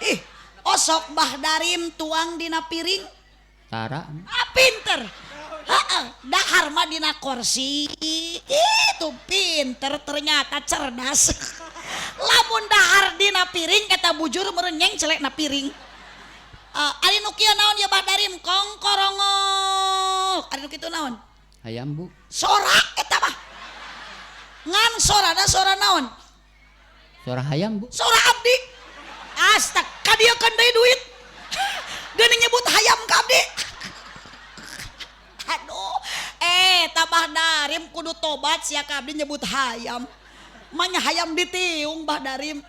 Ih, osok Bah Darim tuang dina piring? Tara. Ah, pinter. Heeh, dahar mah dina kursi. Itu pinter ternyata cerdas. Lamun dahar dina piring eta bujur meureun nyeng celekna piring. Ari nu kieu naon ya Bah Darim kongkorongok. Ari nu kitu naon? Hayam, Bu. Sora eta mah. Ngan sorana sora naon? Sora hayam, Bu. Sora abdi. Astag kadieukeun deui duit. Geuning nyebut hayam ka abdi. Aduh, tabah Darim kudu tobat sia ka abdi nyebut hayam. Manya hayam ditiung Bah Darim.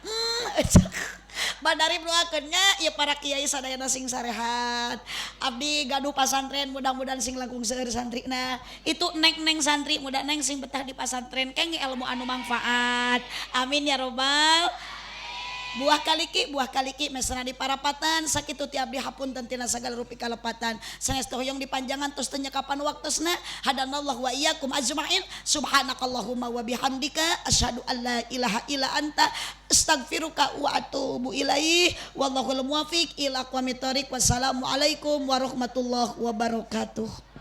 Bah Darim doakeun nya ieu para kiai sadayana sing sarehat. Abdi gaduh pasantren mudah-mudahan sing langkung seueur santrina. Itu neng-neng santri mudah neng sing betah di pasantren kenging ilmu anu manfaat. Amin ya robbal. Buah kaliki, buah kaliki mesena di parapatan sakitu ti abdi, hapunten tina sagala rupi kalepatan. Sanes teu hoyong dipanjangan, tos teu nyekapan waktosna. Hadanallahu wa iyyakum ajmain. Subhanakallahumma wa bihamdika, asyhadu an la ilaha illa anta, astagfiruka wa atubu ilaih. Wallahul muwafiq ila aqwamit thoriq. Wassalamualaikum warahmatullahi wabarakatuh.